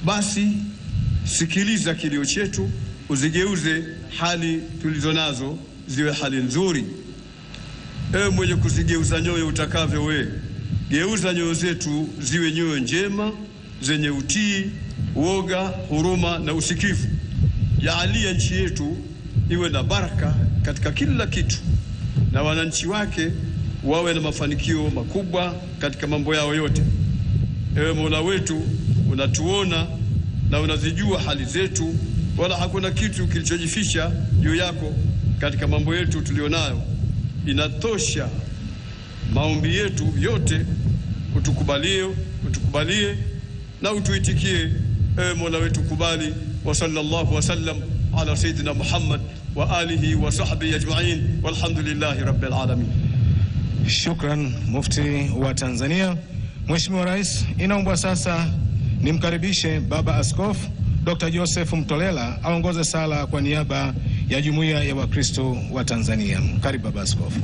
Basi sikiliza kilio chetu, uzigeuze hali tulizonazo ziwe hali nzuri. Ewe mwenye kuzigeuza nyoyo utakavyo wewe, geuza nyoyo zetu ziwe nyoyo njema zenye utii, uoga, huruma na usikivu. Jaalia nchi yetu iwe na baraka katika kila kitu, na wananchi wake wawe na mafanikio makubwa katika mambo yao yote. Ewe Mola wetu, unatuona na unazijua hali zetu, wala hakuna kitu kilichojificha juu yako katika mambo yetu tulionayo. Inatosha maombi yetu yote, utukubalie na utuitikie. Ewe Mola wetu kubali. Wa sallallahu wa sallam ala sayyidina Muhammad wa alihi wa sahbihi ajma'in, walhamdulillahi rabbil alamin. Shukran Mufti wa Tanzania. Mheshimiwa Rais, inaombwa sasa nimkaribishe Baba Askofu Dr. Joseph Mtolela aongoze sala kwa niaba ya Jumuiya ya Wakristo wa Tanzania. Karibu Baba Askofu.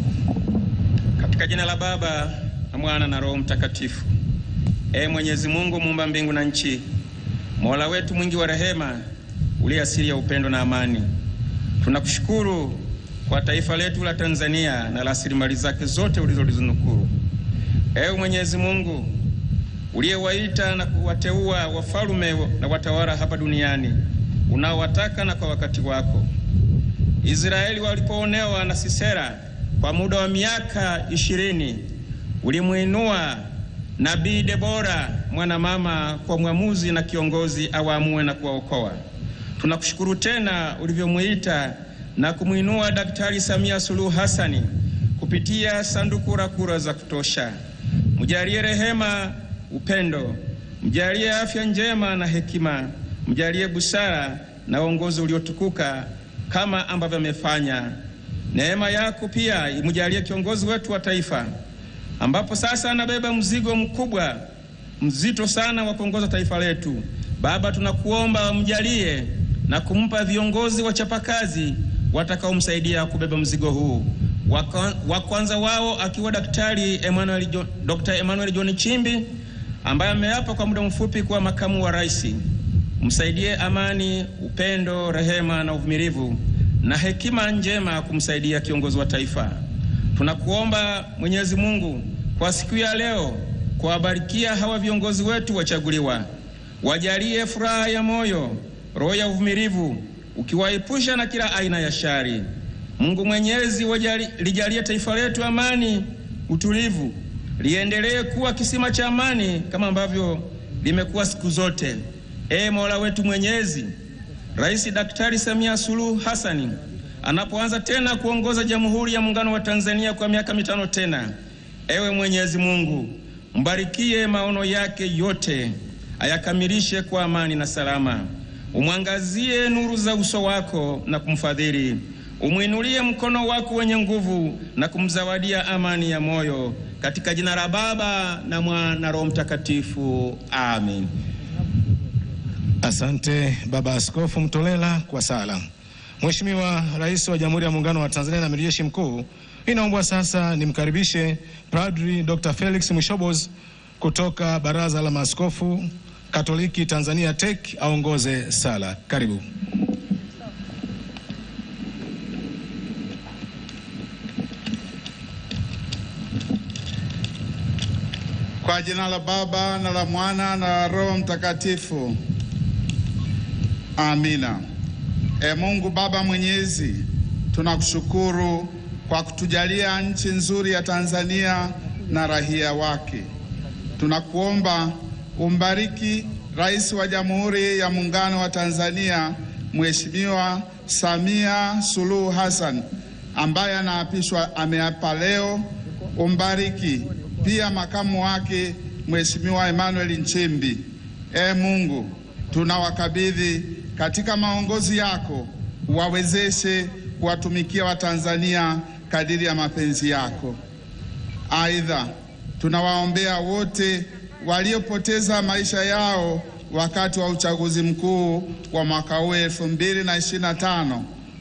Katika jina la Baba na Mwana na Roho Mtakatifu. Ee Mwenyezi Mungu muumba mbingu na nchi, Mola wetu mwingi wa rehema, uliye asili ya upendo na amani, tunakushukuru kwa taifa letu la Tanzania na rasilimali zake zote ulizozinukuru. Ewe Mwenyezi Mungu uliyewaita na kuwateua wafalme na watawala hapa duniani unaowataka na kwa wakati wako. Israeli walipoonewa na Sisera kwa muda wa miaka 20, ulimuinua Nabii Debora mwanamama kwa mwamuzi na kiongozi awaamue na kuwaokoa. Tunakushukuru tena ulivyomuita na kumuinua Daktari Samia Suluhu Hassani kupitia sanduku la kura za kutosha. Mjalie rehema, upendo, mjalie afya njema na hekima, mjalie busara na uongozi uliotukuka kama ambavyo amefanya. Neema yako pia imjalie kiongozi wetu wa taifa, ambapo sasa anabeba mzigo mkubwa mzito sana wa kuongoza taifa letu. Baba, tunakuomba mjalie na kumpa viongozi wachapakazi watakaomsaidia kubeba mzigo huu. Wa kwanza wao akiwa Daktari Emmanuel John, Dr. Emmanuel John Chimbi ambaye ameapa kwa muda mfupi kuwa makamu wa rais. Msaidie amani, upendo, rehema na uvumilivu na hekima njema kumsaidia kiongozi wa taifa. Tunakuomba Mwenyezi Mungu kwa siku ya leo kuwabarikia hawa viongozi wetu wachaguliwa. Wajalie furaha ya moyo, roho ya uvumilivu, ukiwaepusha na kila aina ya shari. Mungu Mwenyezi, lijalie taifa letu amani, utulivu, liendelee kuwa kisima cha amani kama ambavyo limekuwa siku zote. Ee Mola wetu Mwenyezi, Rais Daktari Samia Suluhu Hassan anapoanza tena kuongoza Jamhuri ya Muungano wa Tanzania kwa miaka 5 tena, ewe Mwenyezi Mungu, mbarikie maono yake yote, ayakamilishe kwa amani na salama. Umwangazie nuru za uso wako na kumfadhili. Umwinulie mkono wako wenye nguvu na kumzawadia amani ya moyo. Katika jina la Baba na Mwana na Roho Mtakatifu. Amen. Asante Baba Askofu Mtolela kwa sala. Mheshimiwa Rais wa Jamhuri ya Muungano wa Tanzania na Amiri Jeshi Mkuu, inaombwa sasa nimkaribishe Padri Dr. Felix Mwishoboz kutoka Baraza la Maaskofu Katoliki Tanzania TEC aongoze sala. Karibu. Kwa jina la Baba na la Mwana na la Roho Mtakatifu. Amina. E Mungu Baba Mwenyezi, tunakushukuru kwa kutujalia nchi nzuri ya Tanzania na raia wake. Tunakuomba umbariki Rais wa Jamhuri ya Muungano wa Tanzania Mheshimiwa Samia Suluhu Hassan ambaye anaapishwa, ameapa leo. Umbariki pia makamu wake Mheshimiwa Emmanuel Nchimbi. E Mungu, tunawakabidhi katika maongozi yako, wawezeshe kuwatumikia Watanzania kadiri ya mapenzi yako. Aidha, tunawaombea wote waliopoteza maisha yao wakati wa uchaguzi mkuu wa mwaka huu 2025,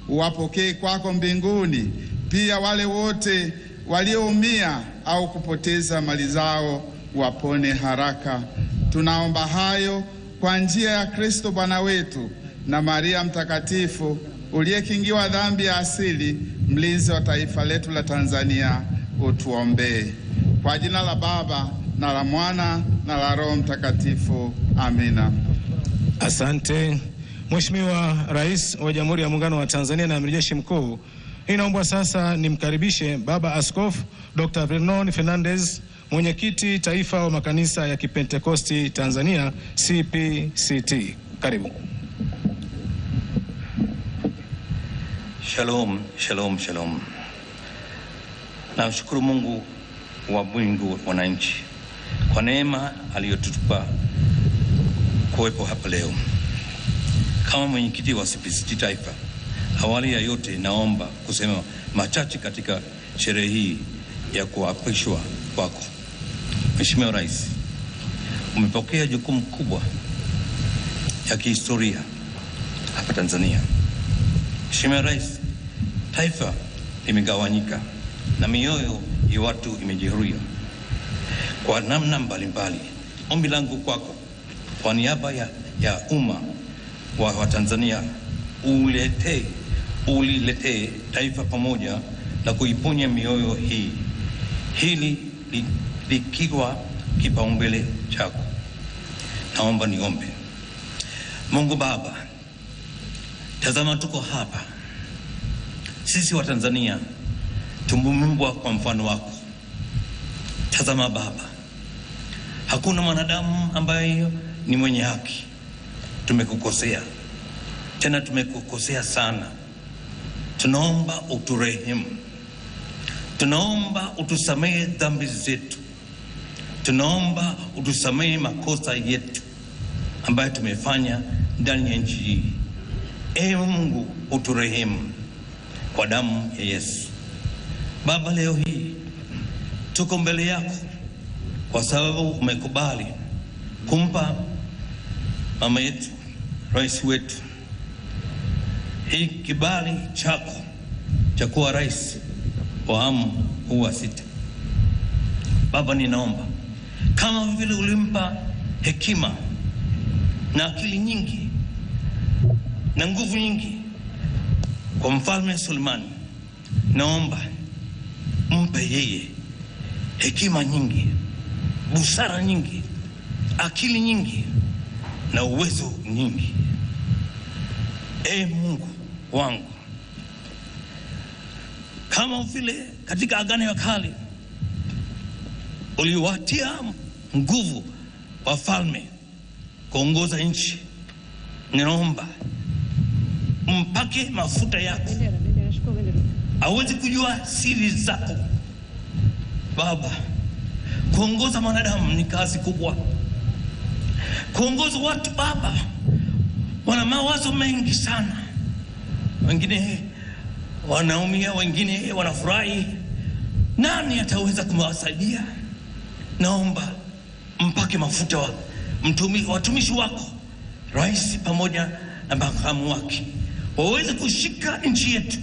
uwapokee kwako mbinguni. Pia wale wote walioumia au kupoteza mali zao wapone haraka. Tunaomba hayo Kwa njia ya Kristo Bwana wetu na Maria Mtakatifu uliyekingiwa dhambi ya asili, mlinzi wa taifa letu la Tanzania, utuombee. Kwa jina la Baba na la Mwana na la Roho Mtakatifu. Amina. Asante. Mheshimiwa Rais wa Jamhuri ya Muungano wa Tanzania na Amiri Jeshi Mkuu, inaomba sasa nimkaribishe Baba Askofu Dr. Vernon Fernandez, Mwenyekiti Taifa wa Makanisa ya Kipentekosti Tanzania CPCT. Karibu. Shalom, shalom, shalom. Namshukuru Mungu wa mbingu, wananchi, kwa neema aliyotupa kuwepo hapa leo. Kama mwenyekiti wa CPCT Taifa, awali ya yote naomba kusema machache katika sherehe hii ya kuapishwa kwako. Mheshimiwa Rais, umepokea jukumu kubwa ya kihistoria hapa Tanzania. Mheshimiwa Rais, taifa limegawanyika na mioyo ya watu imejeruhiwa kwa namna mbalimbali. Ombi langu kwako kwa niaba ya umma wa Tanzania, uliletee taifa pamoja na kuiponya mioyo hii, hili likiwa kipaumbele chako. Naomba niombe. Mungu Baba, tazama tuko hapa sisi wa Tanzania tumeumbwa kwa mfano wako. Tazama Baba, hakuna mwanadamu ambaye ni mwenye haki. Tumekukosea, tena tumekukosea sana. Tunaomba uturehemu, tunaomba utusamehe dhambi zetu, tunaomba utusamehe makosa yetu ambayo tumefanya ndani ya nchi hii. Ewe Mungu, uturehemu kwa damu ya Yesu. Baba, leo hii tuko mbele yako kwa sababu umekubali kumpa mama yetu, rais wetu, hii kibali chako cha kuwa rais wa awamu huu wa 6. Baba, ninaomba kama vile ulimpa hekima na akili nyingi na nguvu nyingi kwa Mfalme Sulemani, naomba mpe yeye hekima nyingi, busara nyingi, akili nyingi na uwezo nyingi. Ee Mungu wangu, kama vile katika Agano la Kale uliwatia nguvu wafalme kuongoza nchi, ninaomba mpake mafuta yako aweze kujua siri zako. Baba, kuongoza mwanadamu ni kazi kubwa. Kuongoza watu Baba, wana mawazo mengi sana, wengine wanaumia, wengine wanafurahi. Nani ataweza kumwasaidia? Naomba mpake mafuta wa watumishi wako, rais pamoja na makamu wake, waweze kushika nchi yetu,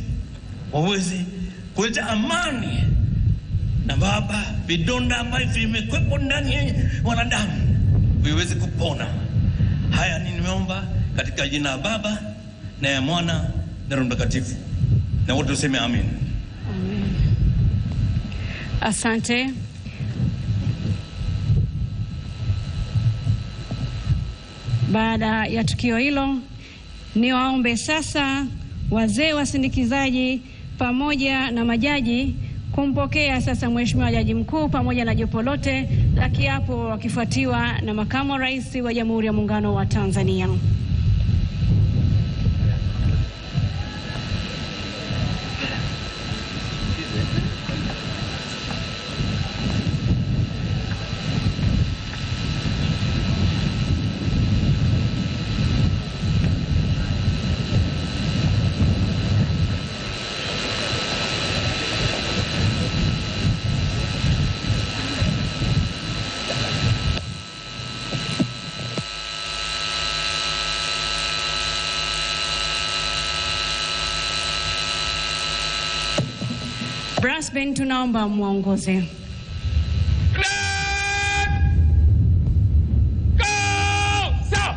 waweze kuleta amani. Na Baba, vidonda ambavyo vimekwepo ndani ya wanadamu viweze kupona. Haya nimeomba katika jina la Baba na ya Mwana na Roho Mtakatifu, na wote tuseme amen. Amen. Asante. Baada ya tukio hilo, niwaombe sasa wazee wasindikizaji pamoja na majaji kumpokea sasa Mheshimiwa Jaji Mkuu pamoja na jopo lote la kiapo, wakifuatiwa na Makamu wa Rais wa Jamhuri ya Muungano wa Tanzania. Brass band tunaomba muongoze. Go! Stop!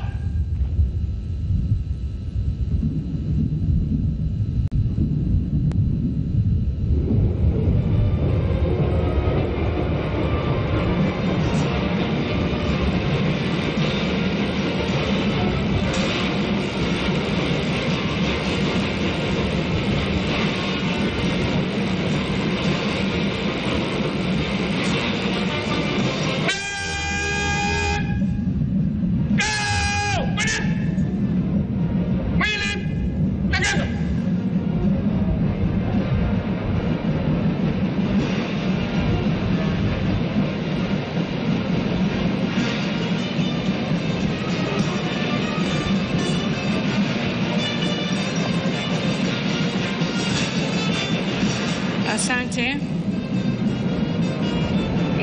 Asante.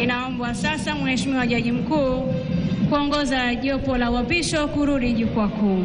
Inaombwa sasa Mheshimiwa Jaji Mkuu kuongoza jopo la uapisho kurudi jukwaa kuu.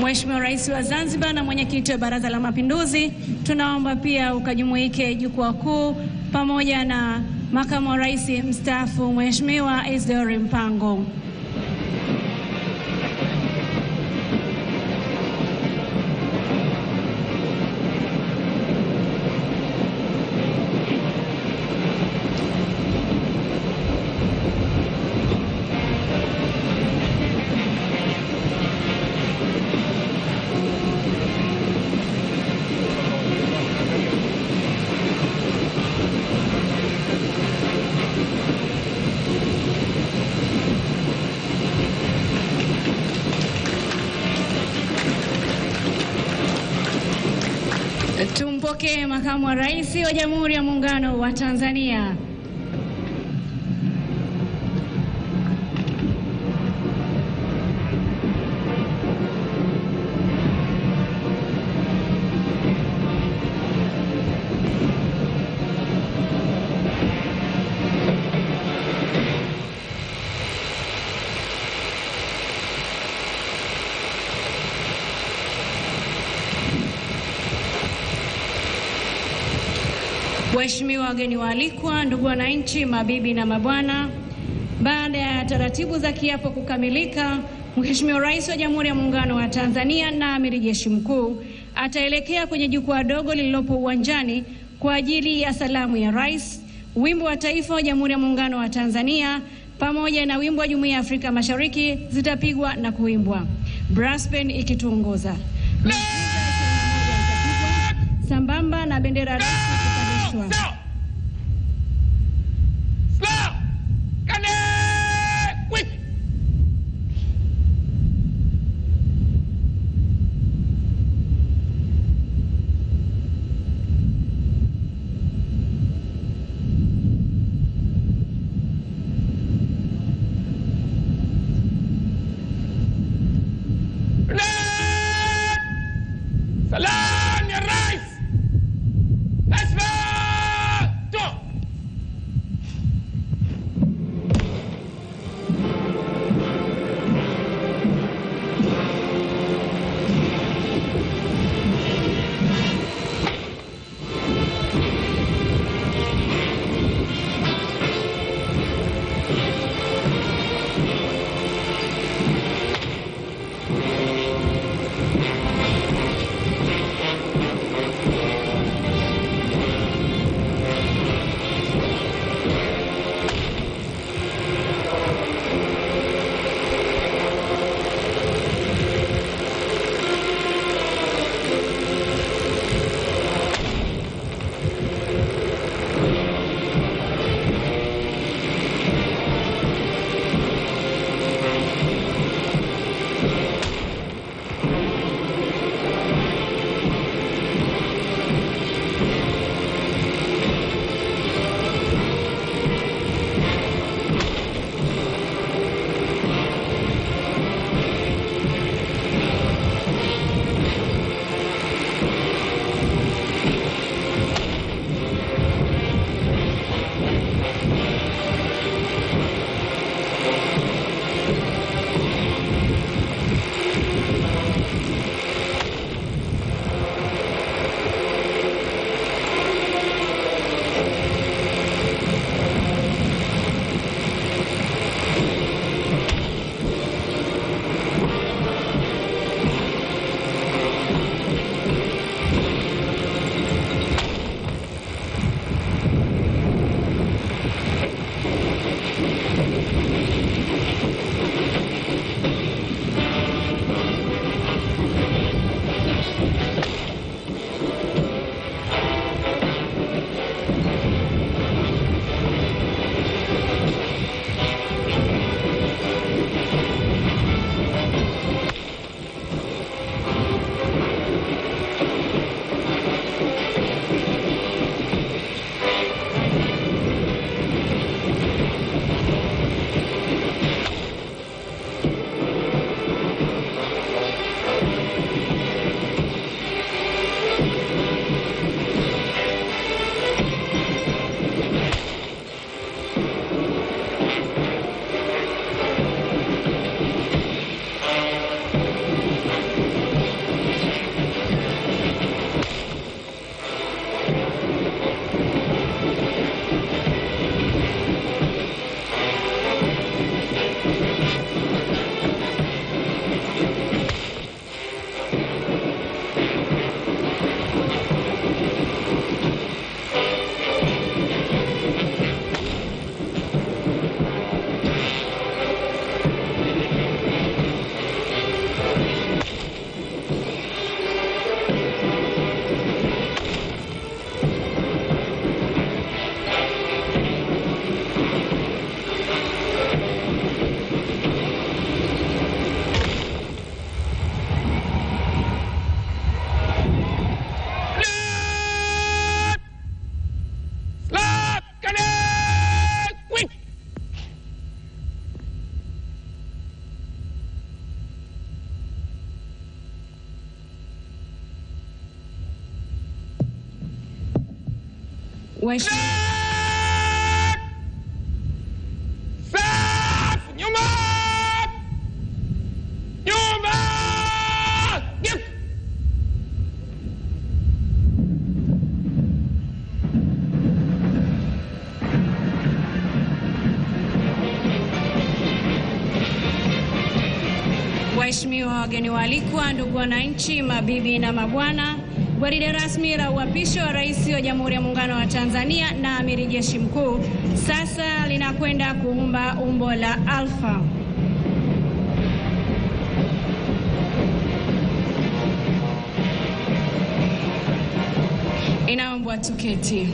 Mheshimiwa Rais wa Zanzibar na Mwenyekiti wa Baraza la Mapinduzi, tunaomba pia ukajumuike jukwaa kuu pamoja na Makamu wa Rais mstaafu Mheshimiwa Isidori Mpango. Tumpokee Makamu wa Rais wa Jamhuri ya Muungano wa Tanzania. Waheshimiwa wageni waalikwa, ndugu wananchi, mabibi na mabwana, baada ya taratibu za kiapo kukamilika, Mheshimiwa Rais wa Jamhuri ya Muungano wa Tanzania na Amiri Jeshi Mkuu ataelekea kwenye jukwaa dogo lililopo uwanjani kwa ajili ya salamu ya Rais, wimbo wa Taifa wa Jamhuri ya Muungano wa Tanzania pamoja na wimbo wa Jumuiya ya Afrika Mashariki zitapigwa na kuimbwa, brass band ikituongoza sambamba na bendera rasmi kupandishwa. Salam ya Rais! Waheshimiwa wageni waalikwa, ndugu wananchi, mabibi na mabwana, gwaride rasmi la uapisho wa Rais wa Jamhuri ya Muungano wa Tanzania na Amiri Jeshi Mkuu sasa linakwenda kuumba umbo la alfa. Inaombwa tuketi.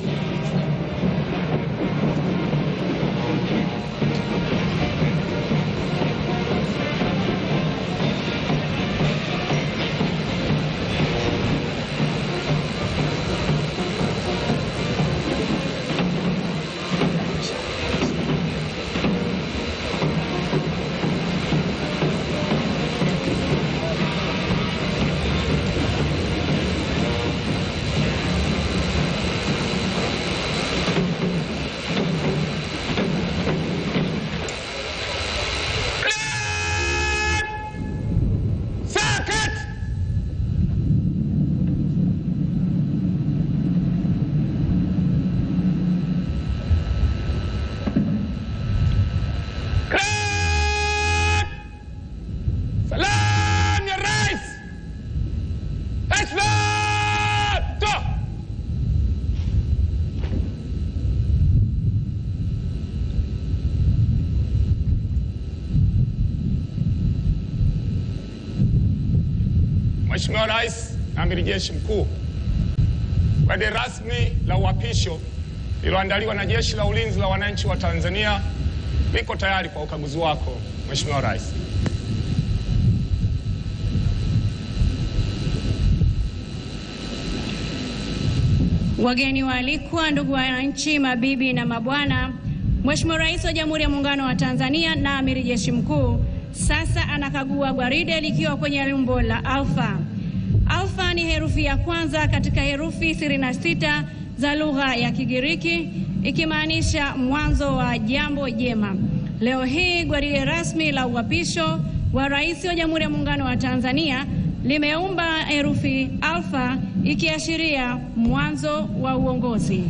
Mheshimiwa Rais na Amiri Jeshi Mkuu, gwaride rasmi la uapisho lililoandaliwa na Jeshi la Ulinzi la Wananchi wa Tanzania liko tayari kwa ukaguzi wako, Mheshimiwa Rais. Wageni waalikwa, ndugu wananchi, mabibi na mabwana, Mheshimiwa Rais wa Jamhuri ya Muungano wa Tanzania na Amiri Jeshi Mkuu sasa anakagua gwaride likiwa kwenye umbo la alfa. Alfa ni herufi ya kwanza katika herufi 26 za lugha ya Kigiriki, ikimaanisha mwanzo wa jambo jema. Leo hii gwaride rasmi la uapisho wa Rais wa Jamhuri ya Muungano wa Tanzania limeumba herufi alfa, ikiashiria mwanzo wa uongozi.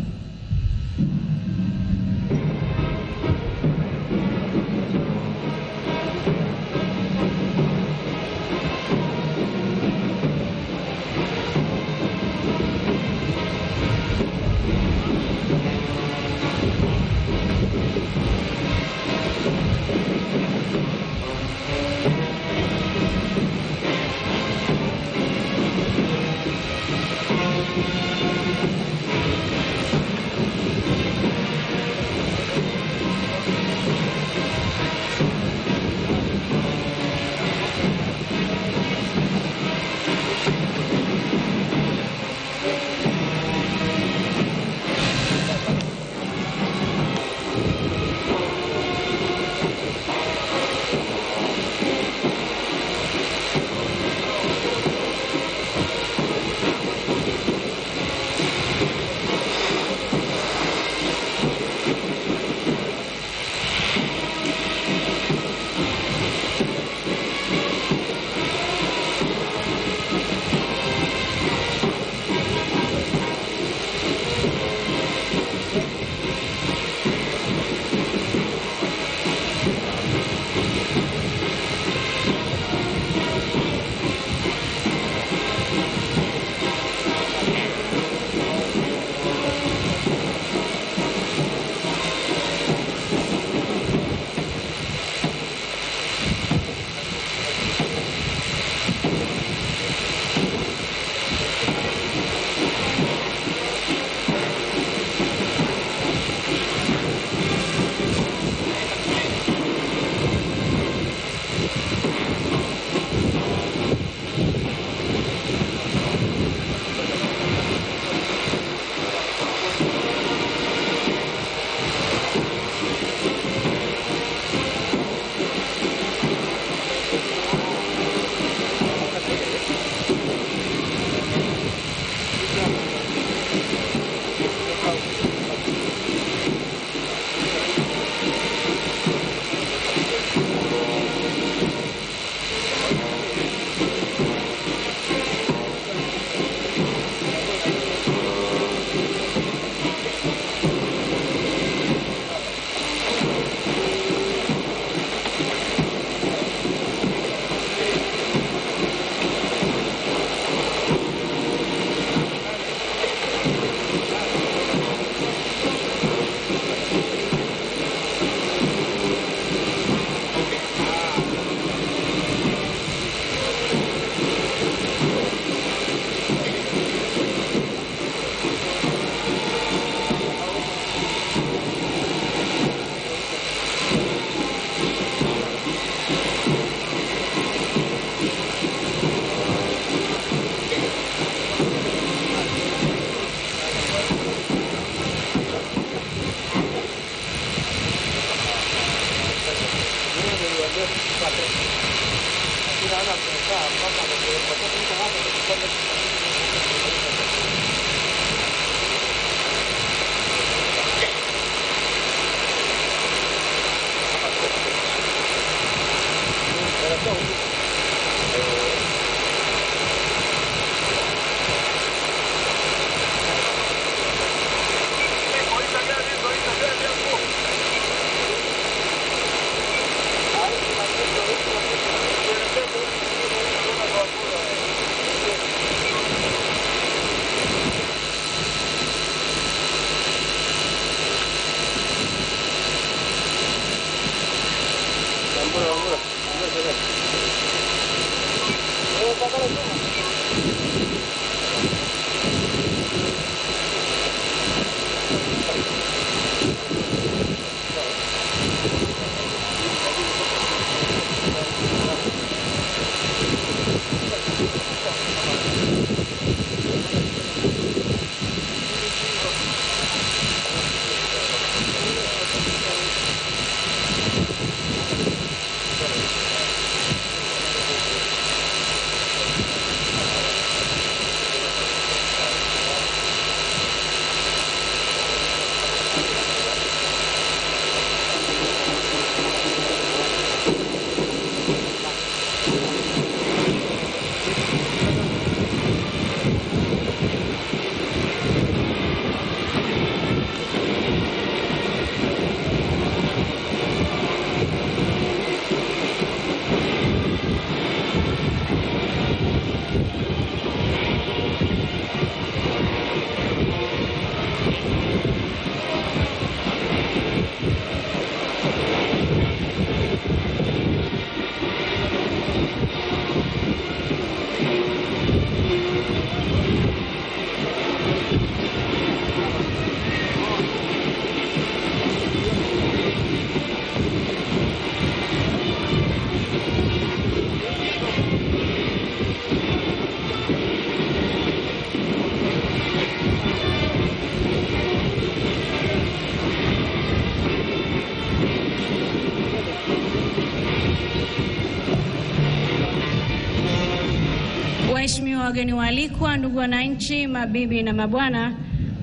Waheshimiwa wageni waalikwa, ndugu wananchi, mabibi na mabwana,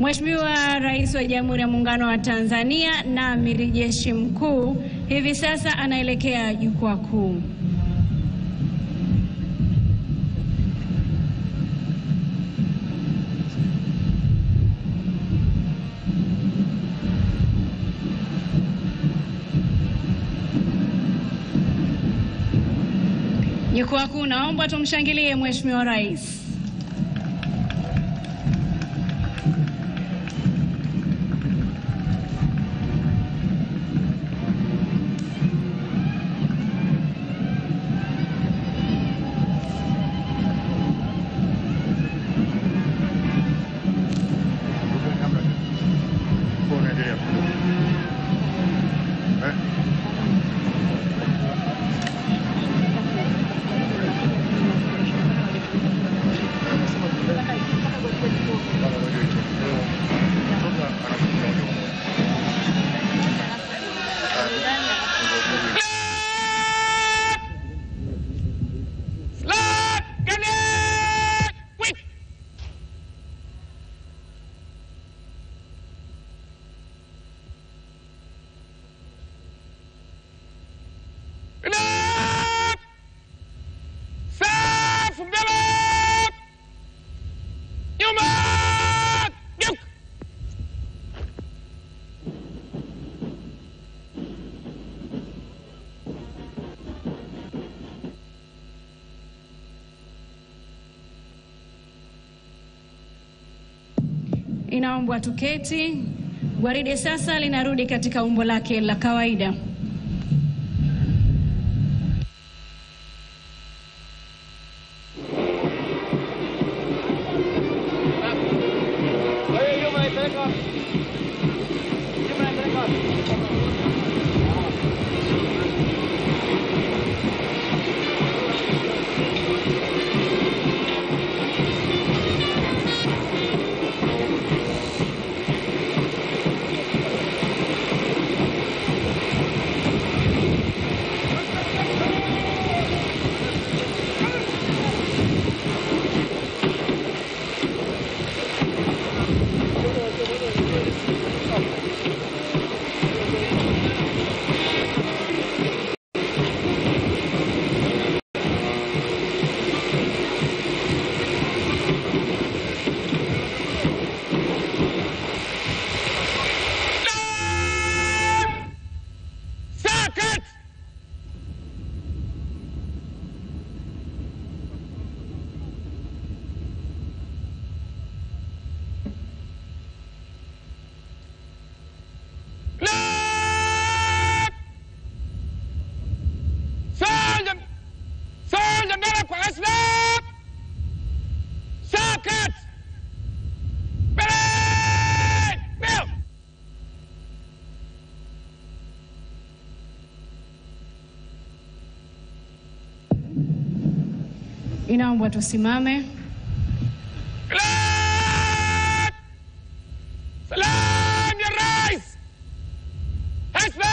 Mheshimiwa Rais wa Jamhuri ya Muungano wa Tanzania na Amiri Jeshi Mkuu hivi sasa anaelekea jukwaa kuu. Jukwaa kuu, naomba tumshangilie Mheshimiwa Rais. Inaombwa tuketi. Gwaride sasa linarudi katika umbo lake la kawaida. Inaombwa tusimame. Salam ya Rais! Heshima!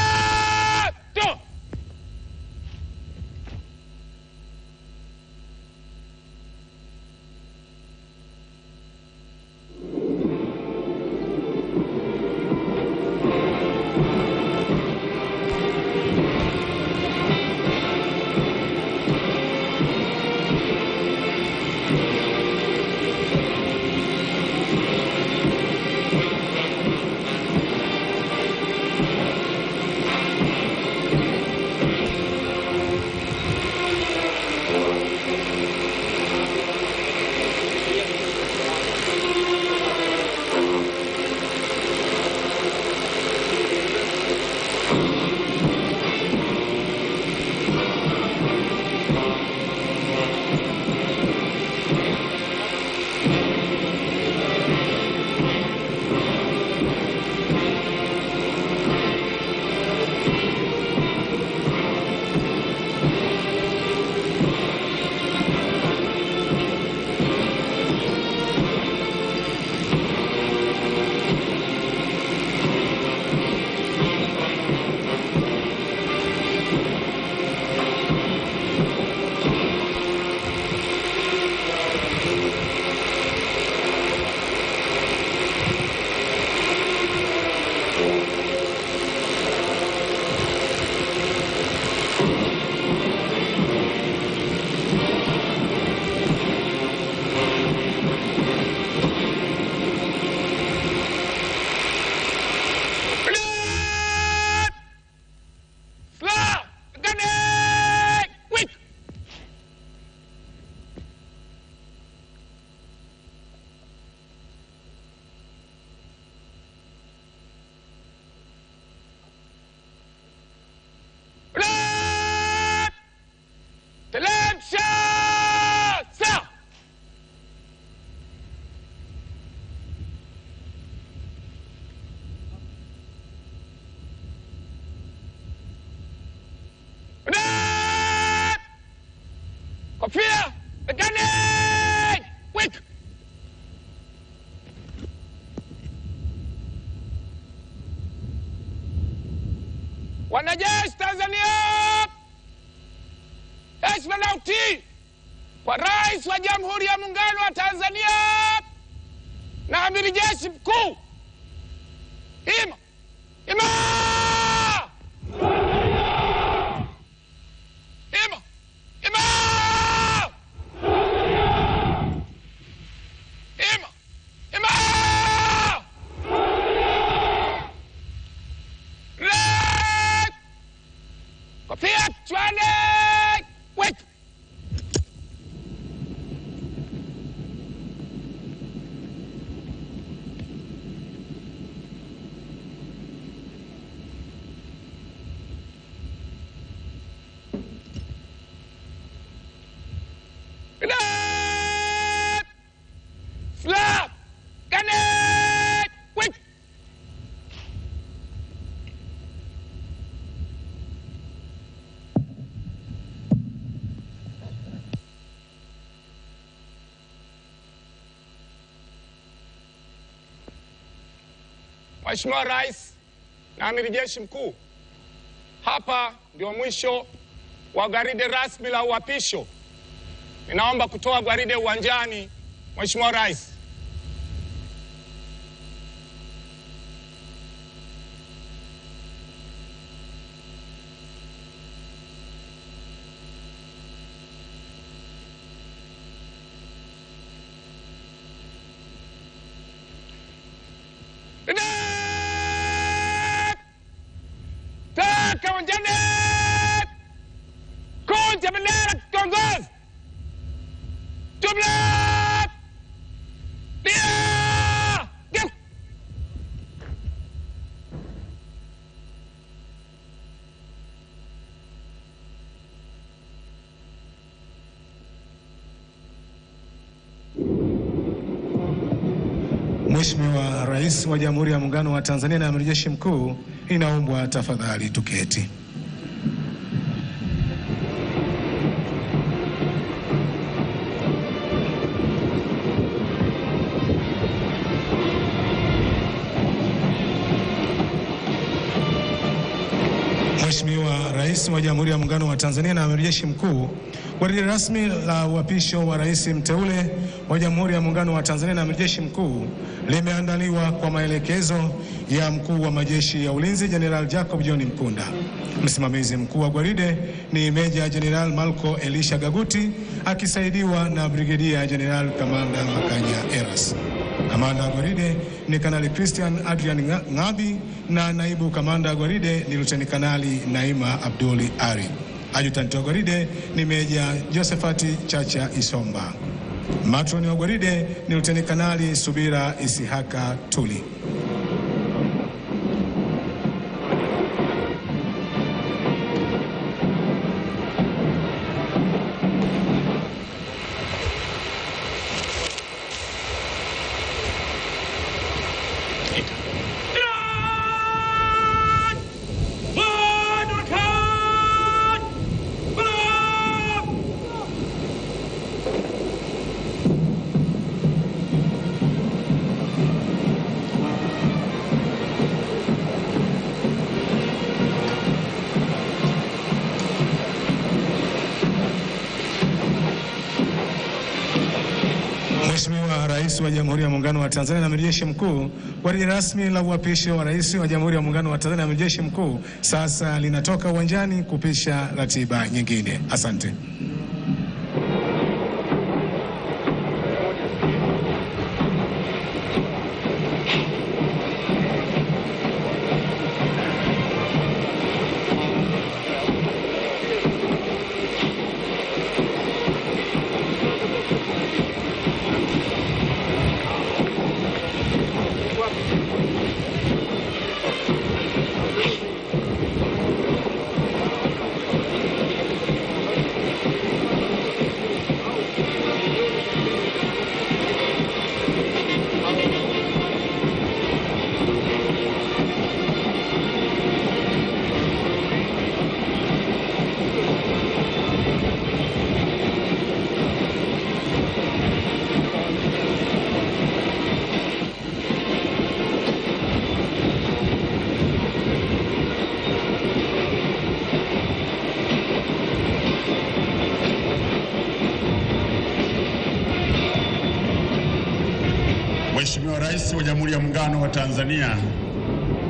Kofia, mechanic, quick. Wanajeshi Tanzania, heshima na utii kwa Rais wa Jamhuri ya Muungano wa Tanzania na Amiri Jeshi Mkuu. Ima! Ima! Ima! Ima! Ima! Ima! Red! Kofia kichwani! Wait! Slap! Connect! Quick! Mheshimiwa Rais na Amiri Jeshi Mkuu, hapa ndio mwisho wa gwaride rasmi la uapisho. Ninaomba kutoa gwaride uwanjani, Mheshimiwa Rais. Toka uwanjani! Kunja bendera kiongozi! Jumla! Dia! Geuka! Mheshimiwa Rais wa Jamhuri ya Muungano wa Tanzania na Amiri Jeshi Mkuu, inaombwa tafadhali tuketi. Rais wa Jamhuri ya Muungano wa Tanzania na Amiri Jeshi Mkuu, gwaride rasmi la uapisho wa Rais mteule wa Jamhuri ya Muungano wa Tanzania na Amiri Jeshi Mkuu limeandaliwa kwa maelekezo ya Mkuu wa Majeshi ya Ulinzi Jenerali Jacob John Mkunda. Msimamizi mkuu wa gwaride ni Meja Jenerali Malko Elisha Gaguti akisaidiwa na Brigedia Jenerali Kamanda Makanya Eras. Kamanda wa gwaride ni Kanali Christian Adrian Ngabi na naibu kamanda wa gwaride ni Luteni Kanali Naima Abduli Ari. Ajutanti wa gwaride ni Meja Josephat Chacha Isomba. Matroni wa gwaride ni Luteni Kanali Subira Isihaka Tuli. Mheshimiwa Rais wa Jamhuri ya Muungano wa Tanzania na Amiri Jeshi Mkuu, gwaride rasmi la uapisho wa Rais wa Jamhuri ya Muungano wa Tanzania na Amiri Jeshi Mkuu sasa linatoka uwanjani kupisha ratiba nyingine. Asante. Mheshimiwa Rais wa Jamhuri ya Muungano wa Tanzania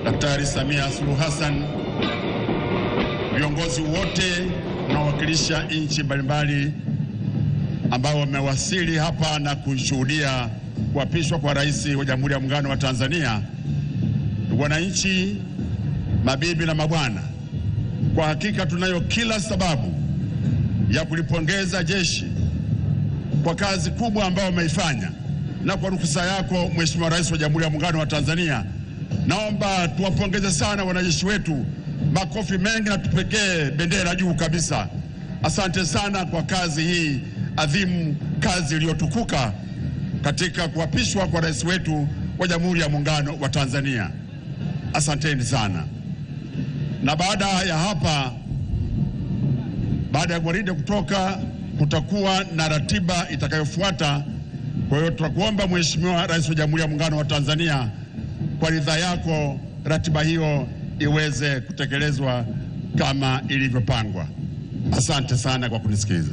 Daktari Samia Suluhu Hassan, viongozi wote wanaowakilisha nchi mbalimbali ambao wamewasili hapa na kushuhudia kuapishwa kwa Rais wa Jamhuri ya Muungano wa Tanzania, wananchi, mabibi na mabwana, kwa hakika tunayo kila sababu ya kulipongeza jeshi kwa kazi kubwa ambayo wameifanya. Na kwa ruhusa yako Mheshimiwa Rais wa Jamhuri ya Muungano wa Tanzania, naomba tuwapongeze sana wanajeshi wetu, makofi mengi na tupekee bendera juu kabisa. Asante sana kwa kazi hii adhimu, kazi iliyotukuka katika kuapishwa kwa rais wetu wa Jamhuri ya Muungano wa Tanzania. Asanteni sana. Na baada ya hapa, baada ya gwaride kutoka, kutakuwa na ratiba itakayofuata. Kwa hiyo tutakuomba Mheshimiwa Rais wa Jamhuri ya Muungano wa Tanzania, kwa ridhaa yako ratiba hiyo iweze kutekelezwa kama ilivyopangwa. Asante sana kwa kunisikiliza.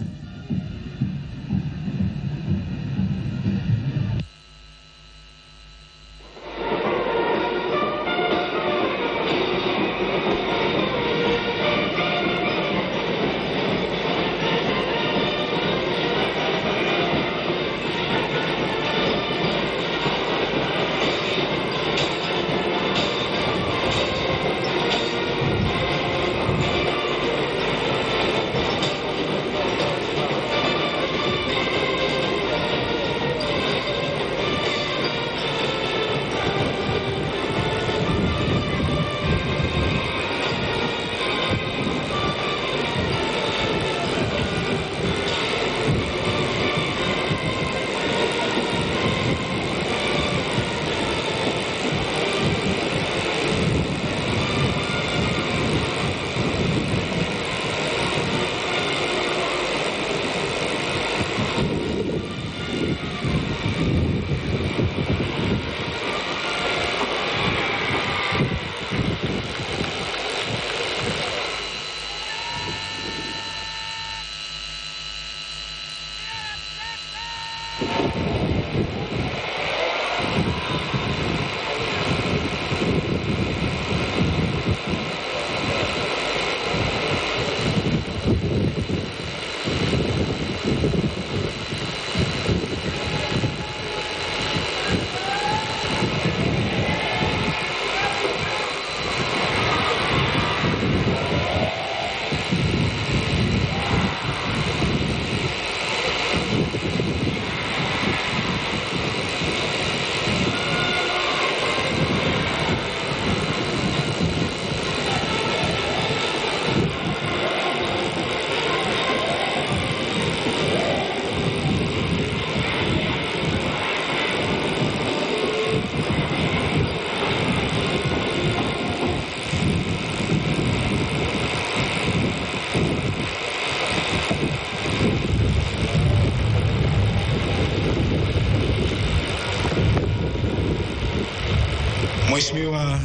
Mheshimiwa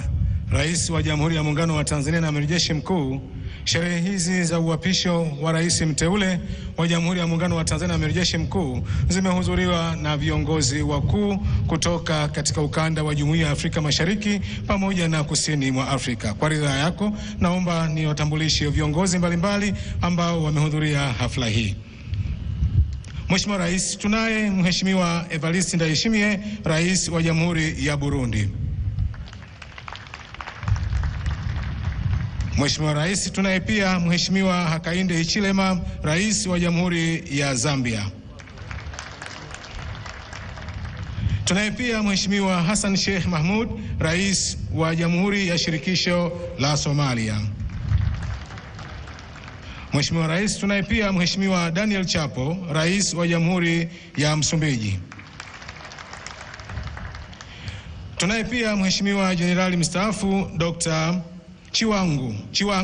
Rais wa Jamhuri ya Muungano wa Tanzania na Amiri Jeshi Mkuu, sherehe hizi za uapisho wa Rais mteule wa Jamhuri ya Muungano wa Tanzania na Amiri Jeshi Mkuu zimehudhuriwa na viongozi wakuu kutoka katika ukanda wa Jumuiya ya Afrika Mashariki pamoja na Kusini mwa Afrika. Kwa ridhaa yako, naomba niwatambulishe viongozi mbalimbali ambao wamehudhuria hafla hii. Mheshimiwa Rais, tunaye Mheshimiwa Evariste Ndayishimiye, Rais wa Jamhuri ya Burundi. Mheshimiwa Rais, tunaye pia Mheshimiwa Hakainde Hichilema, Rais wa Jamhuri ya Zambia. Tunaye pia Mheshimiwa Hassan Sheikh Mahmud, Rais wa Jamhuri ya Shirikisho la Somalia. Mheshimiwa Rais, tunaye pia Mheshimiwa Daniel Chapo, Rais wa Jamhuri ya Msumbiji. Tunaye pia Mheshimiwa Jenerali mstaafu Dr.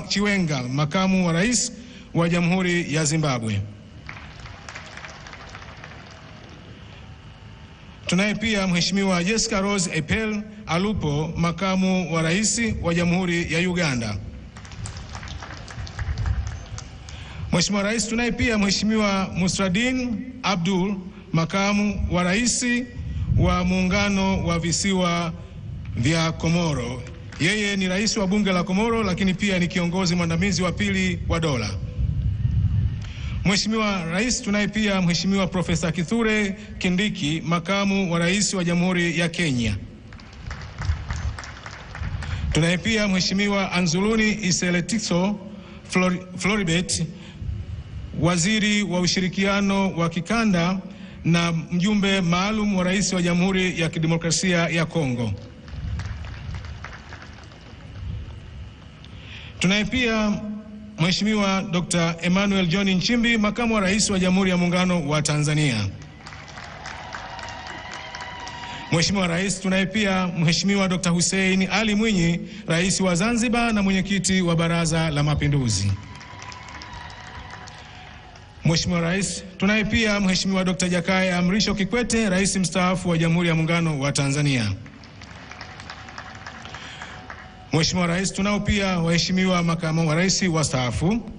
Chiwenga, Makamu wa Rais wa Jamhuri ya Zimbabwe. Tunaye pia Mheshimiwa Jessica Rose Epel Alupo, Makamu wa Rais wa Jamhuri ya Uganda. Mheshimiwa Rais, tunaye pia Mheshimiwa Musradin Abdul, Makamu wa Rais wa Muungano wa Visiwa vya Komoro. Yeye ni rais wa bunge la Komoro, lakini pia ni kiongozi mwandamizi wa pili wa dola. Mheshimiwa Rais, tunaye pia Mheshimiwa Profesa Kithure Kindiki, Makamu wa Rais wa Jamhuri ya Kenya. Tunaye pia Mheshimiwa Anzuluni Iseletiso Floribert, Waziri wa Ushirikiano wa Kikanda na mjumbe maalum wa Rais wa Jamhuri ya Kidemokrasia ya Kongo. Tunaye pia Mheshimiwa Dr. Emmanuel John Nchimbi, Makamu wa Rais wa Jamhuri ya Muungano wa Tanzania. Mheshimiwa Rais, tunaye pia Mheshimiwa Dr. Hussein Ali Mwinyi, Rais wa Zanzibar na mwenyekiti wa Baraza la Mapinduzi. Mheshimiwa Rais, tunaye pia Mheshimiwa Dr. Jakaya Mrisho Kikwete, Rais mstaafu wa Jamhuri ya Muungano wa Tanzania. Mheshimiwa Rais, tunao pia waheshimiwa makamu wa rais wastaafu.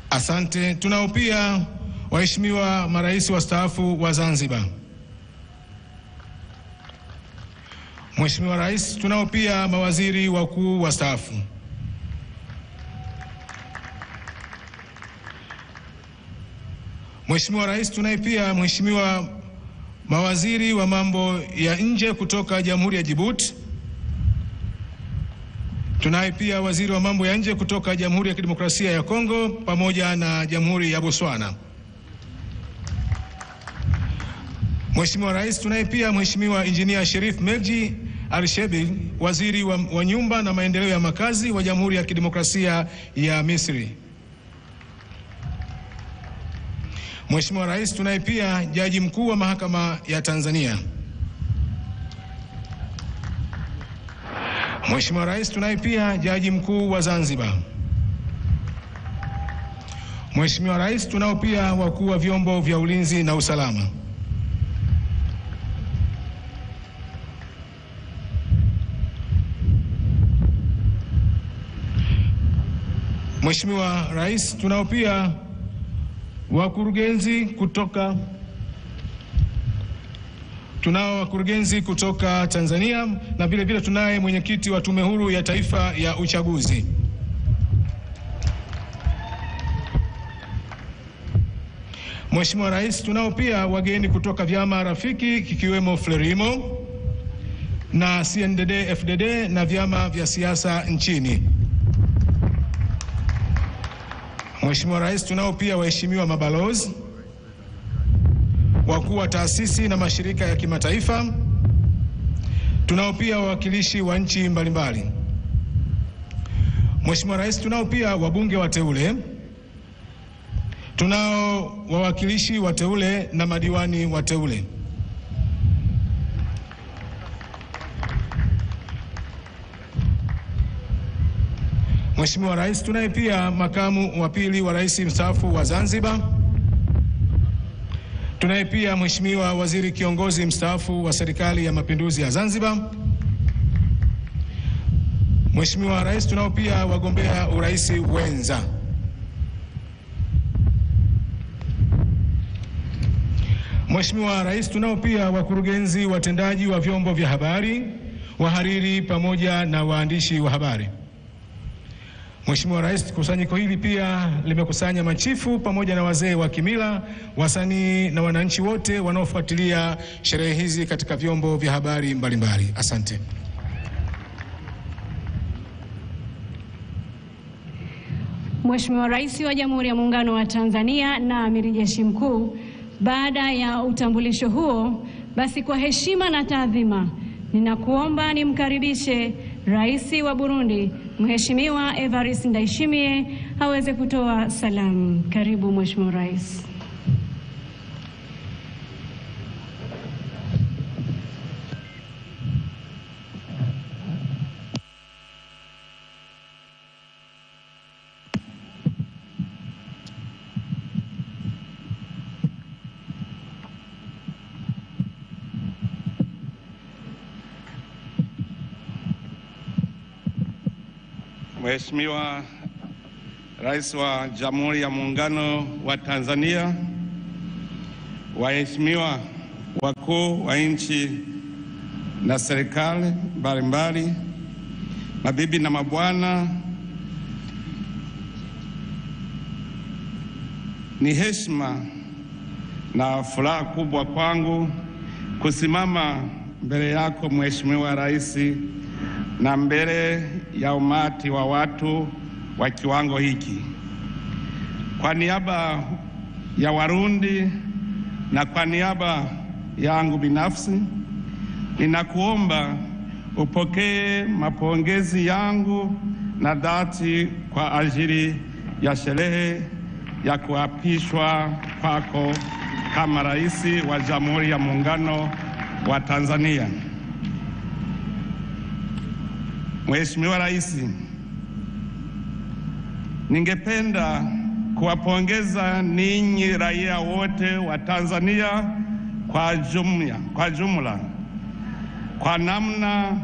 Asante. Tunao pia waheshimiwa marais wastaafu wa Zanzibar. Mheshimiwa Rais, tunao pia mawaziri wakuu wastaafu. Mheshimiwa Rais, tunaye pia Mheshimiwa mawaziri wa mambo ya nje kutoka Jamhuri ya Djibouti. Tunaye pia waziri wa mambo ya nje kutoka Jamhuri ya Kidemokrasia ya Kongo pamoja na Jamhuri ya Botswana. Mheshimiwa Rais, tunaye pia Mheshimiwa Injinia Sherif Merji Al-Shebi, waziri wa nyumba na maendeleo ya makazi wa Jamhuri ya Kidemokrasia ya Misri. Mheshimiwa Rais, tunaye pia Jaji Mkuu wa Mahakama ya Tanzania. Mheshimiwa Rais, tunaye pia Jaji Mkuu wa Zanzibar. Mheshimiwa Rais, tunao pia wakuu wa vyombo vya ulinzi na usalama. Mheshimiwa Rais, tunao pia Wakurugenzi kutoka tunao wakurugenzi kutoka Tanzania na vile vile tunaye mwenyekiti wa Tume Huru ya Taifa ya Uchaguzi. Mheshimiwa Rais, tunao pia wageni kutoka vyama rafiki kikiwemo Frelimo na CNDD-FDD na vyama vya siasa nchini. Mheshimiwa Rais, tunao pia waheshimiwa mabalozi, wakuu wa taasisi na mashirika ya kimataifa. Tunao pia wawakilishi wa nchi mbalimbali. Mheshimiwa Rais, tunao pia wabunge wateule, tunao wawakilishi wateule na madiwani wateule. Mheshimiwa Rais, tunaye pia makamu wa pili wa rais mstaafu wa Zanzibar. Tunaye pia Mheshimiwa Waziri Kiongozi mstaafu wa Serikali ya Mapinduzi ya Zanzibar. Mheshimiwa Rais, tunao pia wagombea urais wenza. Mheshimiwa Rais, tunao pia wakurugenzi watendaji wa vyombo vya habari, wahariri pamoja na waandishi wa habari. Mheshimiwa Rais, kusanyiko hili pia limekusanya machifu pamoja na wazee wa kimila, wasanii na wananchi wote wanaofuatilia sherehe hizi katika vyombo vya habari mbalimbali. Asante. Mheshimiwa Rais wa Jamhuri ya Muungano wa Tanzania na Amiri Jeshi Mkuu, baada ya utambulisho huo, basi kwa heshima na taadhima ninakuomba nimkaribishe Rais wa Burundi Mheshimiwa Evariste Ndayishimiye aweze kutoa salamu. Karibu Mheshimiwa Rais. Mheshimiwa Rais wa Jamhuri ya Muungano wa Tanzania, waheshimiwa wakuu wa nchi na serikali mbalimbali, mabibi na mabwana, ni heshima na furaha kubwa kwangu kusimama mbele yako Mheshimiwa Rais na mbele ya umati wa watu wa kiwango hiki. Kwa niaba ya Warundi na kwa niaba yangu binafsi, ninakuomba upokee mapongezi yangu na dhati kwa ajili ya sherehe ya kuapishwa kwako kama Rais wa Jamhuri ya Muungano wa Tanzania. Mheshimiwa Rais, ningependa kuwapongeza ninyi raia wote wa Tanzania kwa jumla kwa namna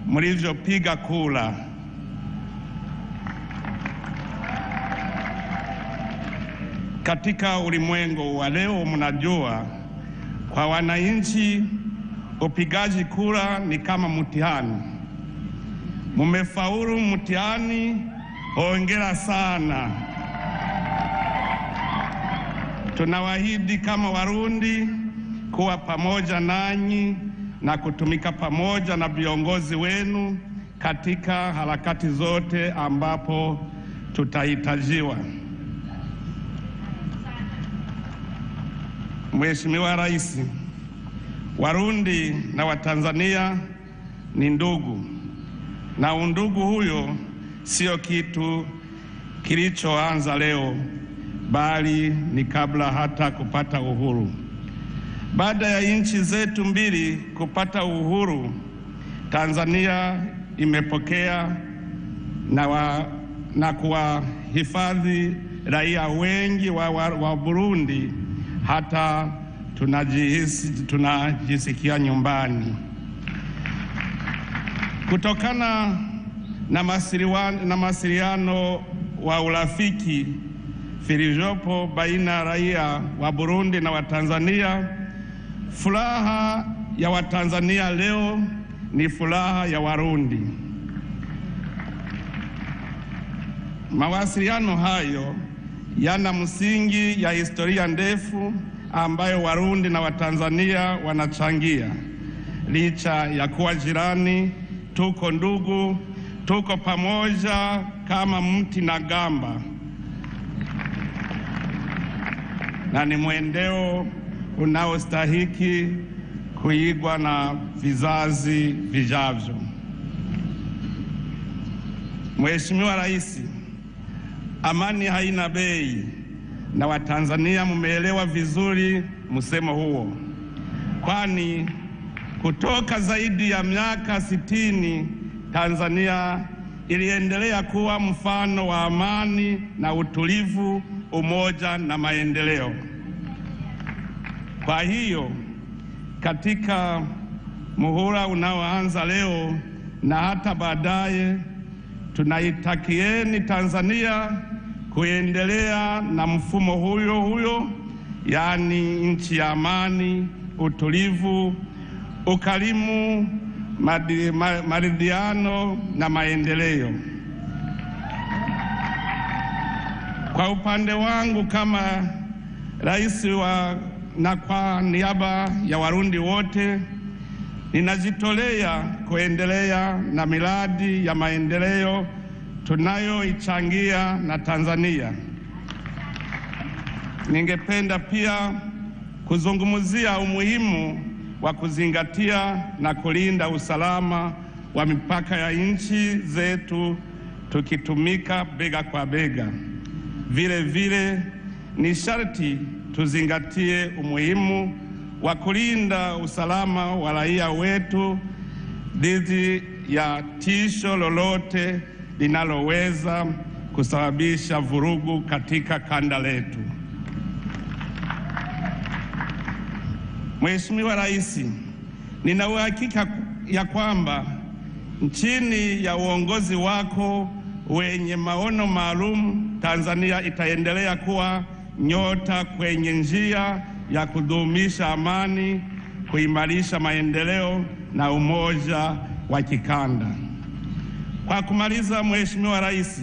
mlivyopiga kura. Katika ulimwengu wa leo, mnajua kwa wananchi upigaji kura ni kama mtihani. Mumefaulu mtihani, hongera sana. Tunawaahidi kama Warundi kuwa pamoja nanyi na kutumika pamoja na viongozi wenu katika harakati zote ambapo tutahitajiwa. Mheshimiwa Rais, Warundi na Watanzania ni ndugu, na undugu huyo sio kitu kilichoanza leo, bali ni kabla hata kupata uhuru. Baada ya nchi zetu mbili kupata uhuru, Tanzania imepokea na kuwahifadhi raia wengi wa Burundi, hata tunajisikia nyumbani. Kutokana na mawasiliano wa urafiki vilivyopo baina ya raia wa Burundi na Watanzania. Furaha ya Watanzania leo ni furaha ya Warundi. Mawasiliano hayo yana msingi ya historia ndefu ambayo Warundi na Watanzania wanachangia. Licha ya kuwa jirani, tuko ndugu, tuko pamoja kama mti na gamba, na ni mwendeo unaostahiki kuigwa na vizazi vijavyo. Mheshimiwa Rais, amani haina bei, na Watanzania mmeelewa vizuri msemo huo, kwani kutoka zaidi ya miaka 60 Tanzania iliendelea kuwa mfano wa amani na utulivu, umoja na maendeleo. Kwa hiyo katika muhula unaoanza leo na hata baadaye, tunaitakieni Tanzania kuendelea na mfumo huyo huyo, yaani nchi ya amani, utulivu, ukarimu, maridhiano na maendeleo. Kwa upande wangu kama rais na kwa niaba ya Warundi wote, ninajitolea kuendelea na miradi ya maendeleo tunayoichangia na Tanzania. Ningependa pia kuzungumzia umuhimu wa kuzingatia na kulinda usalama wa mipaka ya nchi zetu tukitumika bega kwa bega. Vile vile ni sharti tuzingatie umuhimu wa kulinda usalama wa raia wetu dhidi ya tisho lolote linaloweza kusababisha vurugu katika kanda letu. Mheshimiwa Rais, nina uhakika ya kwamba chini ya uongozi wako wenye maono maalum, Tanzania itaendelea kuwa nyota kwenye njia ya kudumisha amani, kuimarisha maendeleo na umoja wa kikanda. Kwa kumaliza, Mheshimiwa Rais,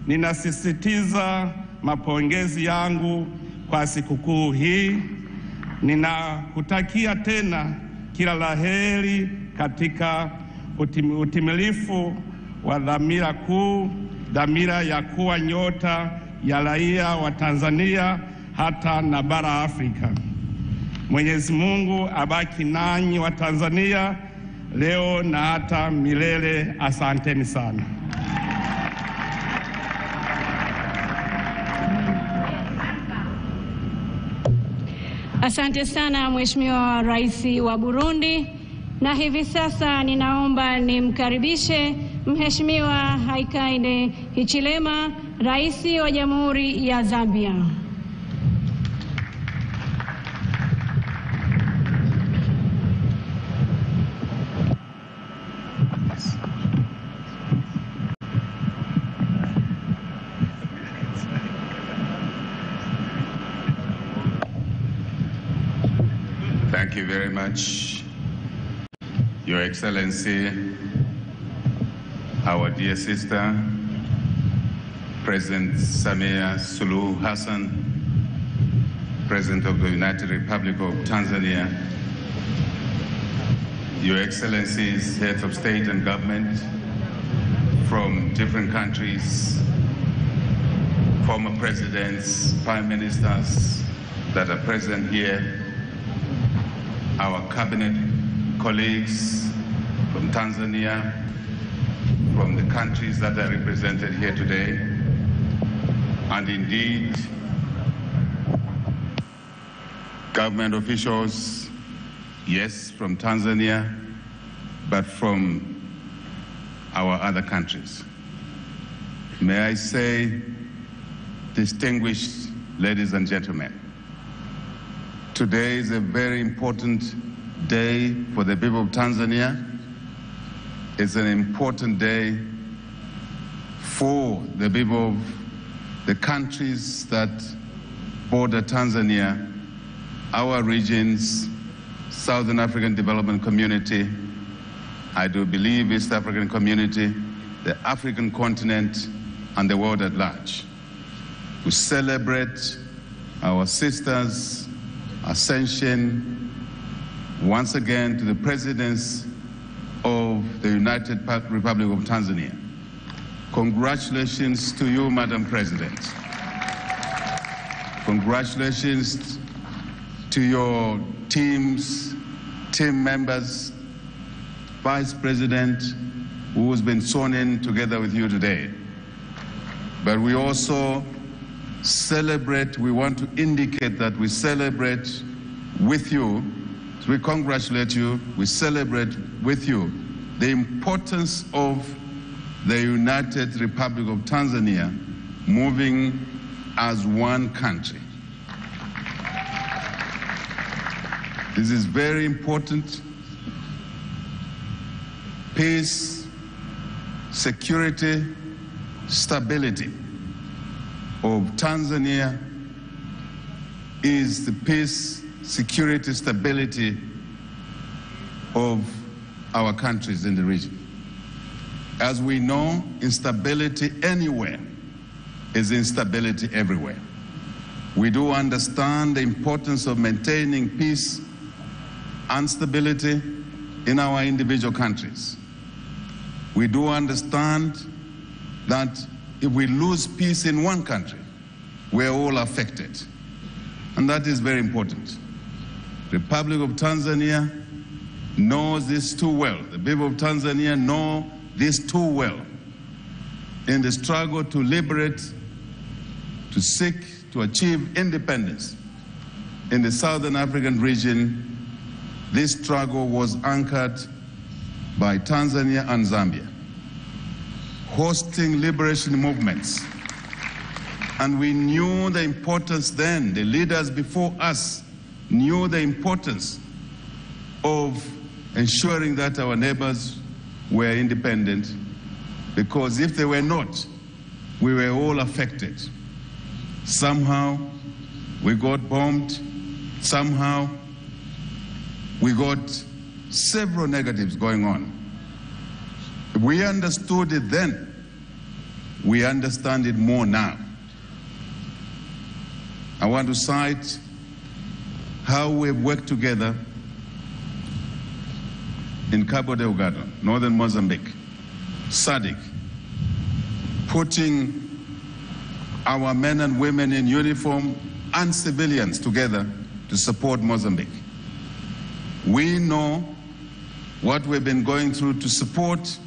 ninasisitiza mapongezi yangu kwa sikukuu hii. Ninakutakia tena kila la heri katika utimilifu wa dhamira kuu, dhamira ya kuwa nyota ya raia wa Tanzania hata na bara Afrika. Mwenyezi Mungu abaki nanyi wa Tanzania leo na hata milele. Asanteni sana. Asante sana Mheshimiwa Rais wa Burundi. Na hivi sasa ninaomba nimkaribishe Mheshimiwa Hakainde Hichilema, Rais wa Jamhuri ya Zambia. Thank you very much, Your Excellency, our dear sister, President Samia Suluhu Hassan, President of the United Republic of Tanzania, Your Excellencies, heads of state and government from different countries, former presidents, prime ministers that are present here, our cabinet colleagues from Tanzania, from the countries that are represented here today, and indeed government officials, yes, from Tanzania, but from our other countries. May I say, distinguished ladies and gentlemen, today is a very important day for the people of Tanzania. It's an important day for the people of the countries that border Tanzania, our regions, Southern African Development Community, I do believe East African Community, the African continent, and the world at large. We celebrate our sister's ascension once again to the presidency of the United Republic of Tanzania. Congratulations to you, Madam President. Congratulations to your teams, team members, Vice President, who has been sworn in together with you today. But we also celebrate, we want to indicate that we celebrate with you, so we congratulate you, we celebrate with you the importance of the United Republic of Tanzania moving as one country. This is very important. Peace, security, stability of Tanzania is the peace, security, stability of our countries in the region. As we know, instability anywhere is instability everywhere. We do understand the importance of maintaining peace and stability in our individual countries. We do understand that if we lose peace in one country, we're all affected. And that is very important. The Republic of Tanzania knows this too well. The people of Tanzania know this too well. In the struggle to liberate, to seek, to achieve independence in the Southern African region, this struggle was anchored by Tanzania and Zambia, hosting liberation movements. And we knew the importance then, the leaders before us knew the importance of ensuring that our neighbors were independent, because if they were not, we were all affected. Somehow we got bombed, somehow we got several negatives going on. We understood it then, we understand it more now. I want to cite how we've worked together in Cabo Delgado, northern Mozambique, SADC, putting our men and women in uniform and civilians together to support Mozambique. We know what we've been going through to support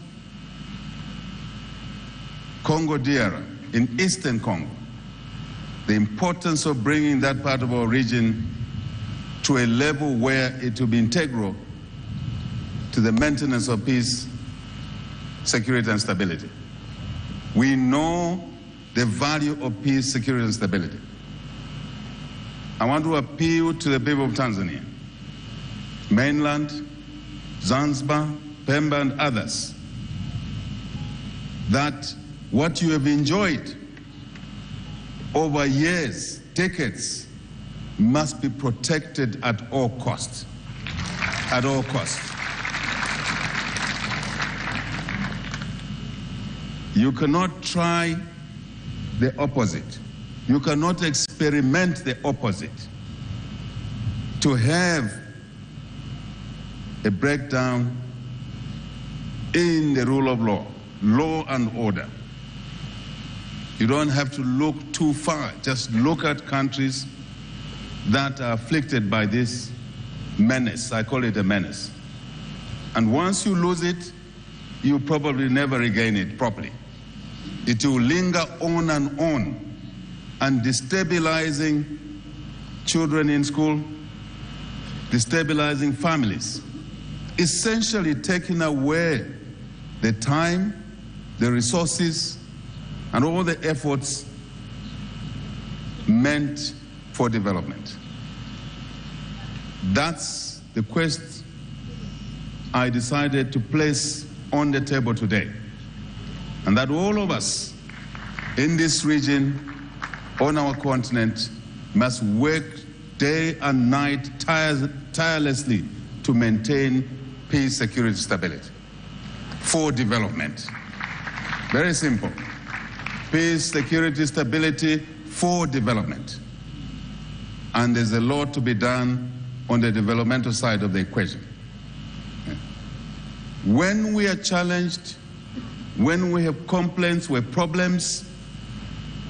Congo DR in Eastern Congo, the importance of bringing that part of our region to a level where it will be integral to the maintenance of peace, security, and stability. We know the value of peace, security, and stability. I want to appeal to the people of Tanzania, mainland, Zanzibar, Pemba, and others, that what you have enjoyed over years, decades, must be protected at all costs. At all costs. You cannot try the opposite. You cannot experiment the opposite. To have a breakdown in the rule of law, law and order. You don't have to look too far. Just look at countries that are afflicted by this menace. I call it a menace. And once you lose it, you probably never regain it properly. It will linger on and destabilizing children in school, destabilizing families, essentially taking away the time, the resources, and all the efforts meant for development. That's the quest I decided to place on the table today. And that all of us in this region on our continent must work day and night tirelessly to maintain peace, security, stability for development. Very simple. Peace, security, stability for development. And there's a lot to be done on the developmental side of the equation. When we are challenged, when we have complaints, we have problems,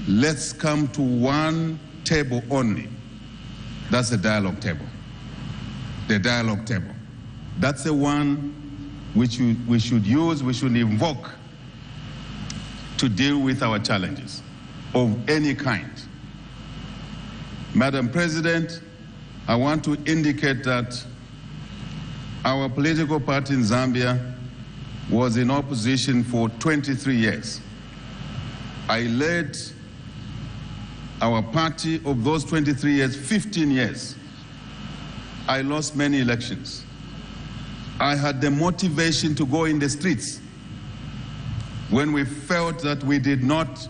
let's come to one table only. That's the dialogue table. The dialogue table. That's the one which we should use, we should invoke to deal with our challenges of any kind. Madam President, I want to indicate that our political party in Zambia was in opposition for 23 years. I led our party of those 23 years, 15 years. I lost many elections. I had the motivation to go in the streets when we felt that we did not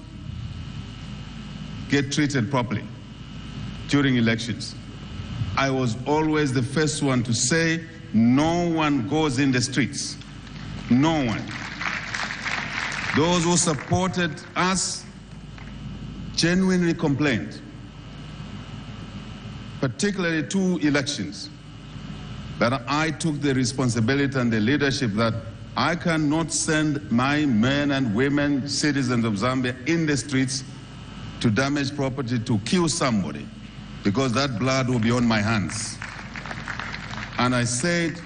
get treated properly during elections. I was always the first one to say, no one goes in the streets. No one. Those who supported us genuinely complained, particularly 2 elections, that I took the responsibility and the leadership that I cannot send my men and women, citizens of Zambia, in the streets to damage property, to kill somebody, because that blood will be on my hands. And I said,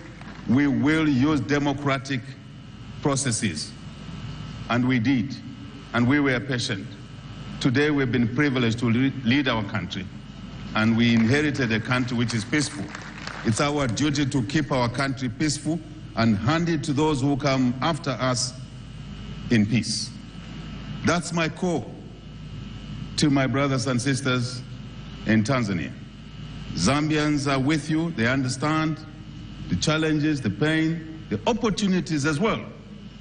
we will use democratic processes. And we did. And we were patient. Today we've been privileged to lead our country. And we inherited a country which is peaceful. It's our duty to keep our country peaceful and hand it to those who come after us in peace. That's my call to my brothers and sisters in Tanzania. Zambians are with you. They understand the challenges, the pain, the opportunities as well,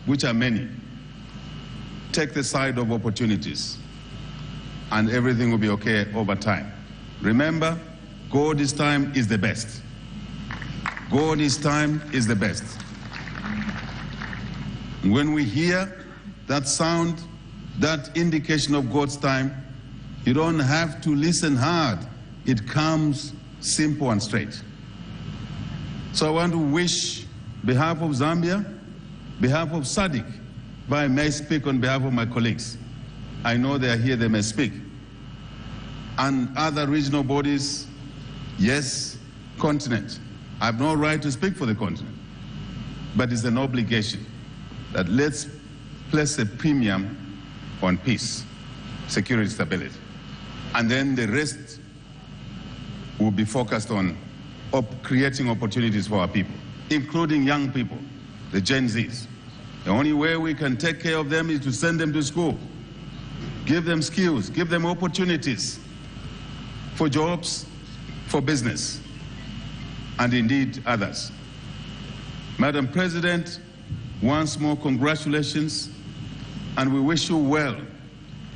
which are many. Take the side of opportunities, and everything will be okay over time. Remember, God's time is the best. God's time is the best. When we hear that sound, that indication of God's time, you don't have to listen hard. It comes simple and straight. So I want to wish, behalf of Zambia, behalf of SADC, but I may speak on behalf of my colleagues. I know they are here, they may speak. And other regional bodies, yes, continent. I have no right to speak for the continent, but it's an obligation that let's place a premium on peace, security, stability. And then the rest will be focused on creating opportunities for our people, including young people, the Gen Zs. The only way we can take care of them is to send them to school, give them skills, give them opportunities for jobs, for business, and indeed others. Madam President, once more, congratulations, and we wish you well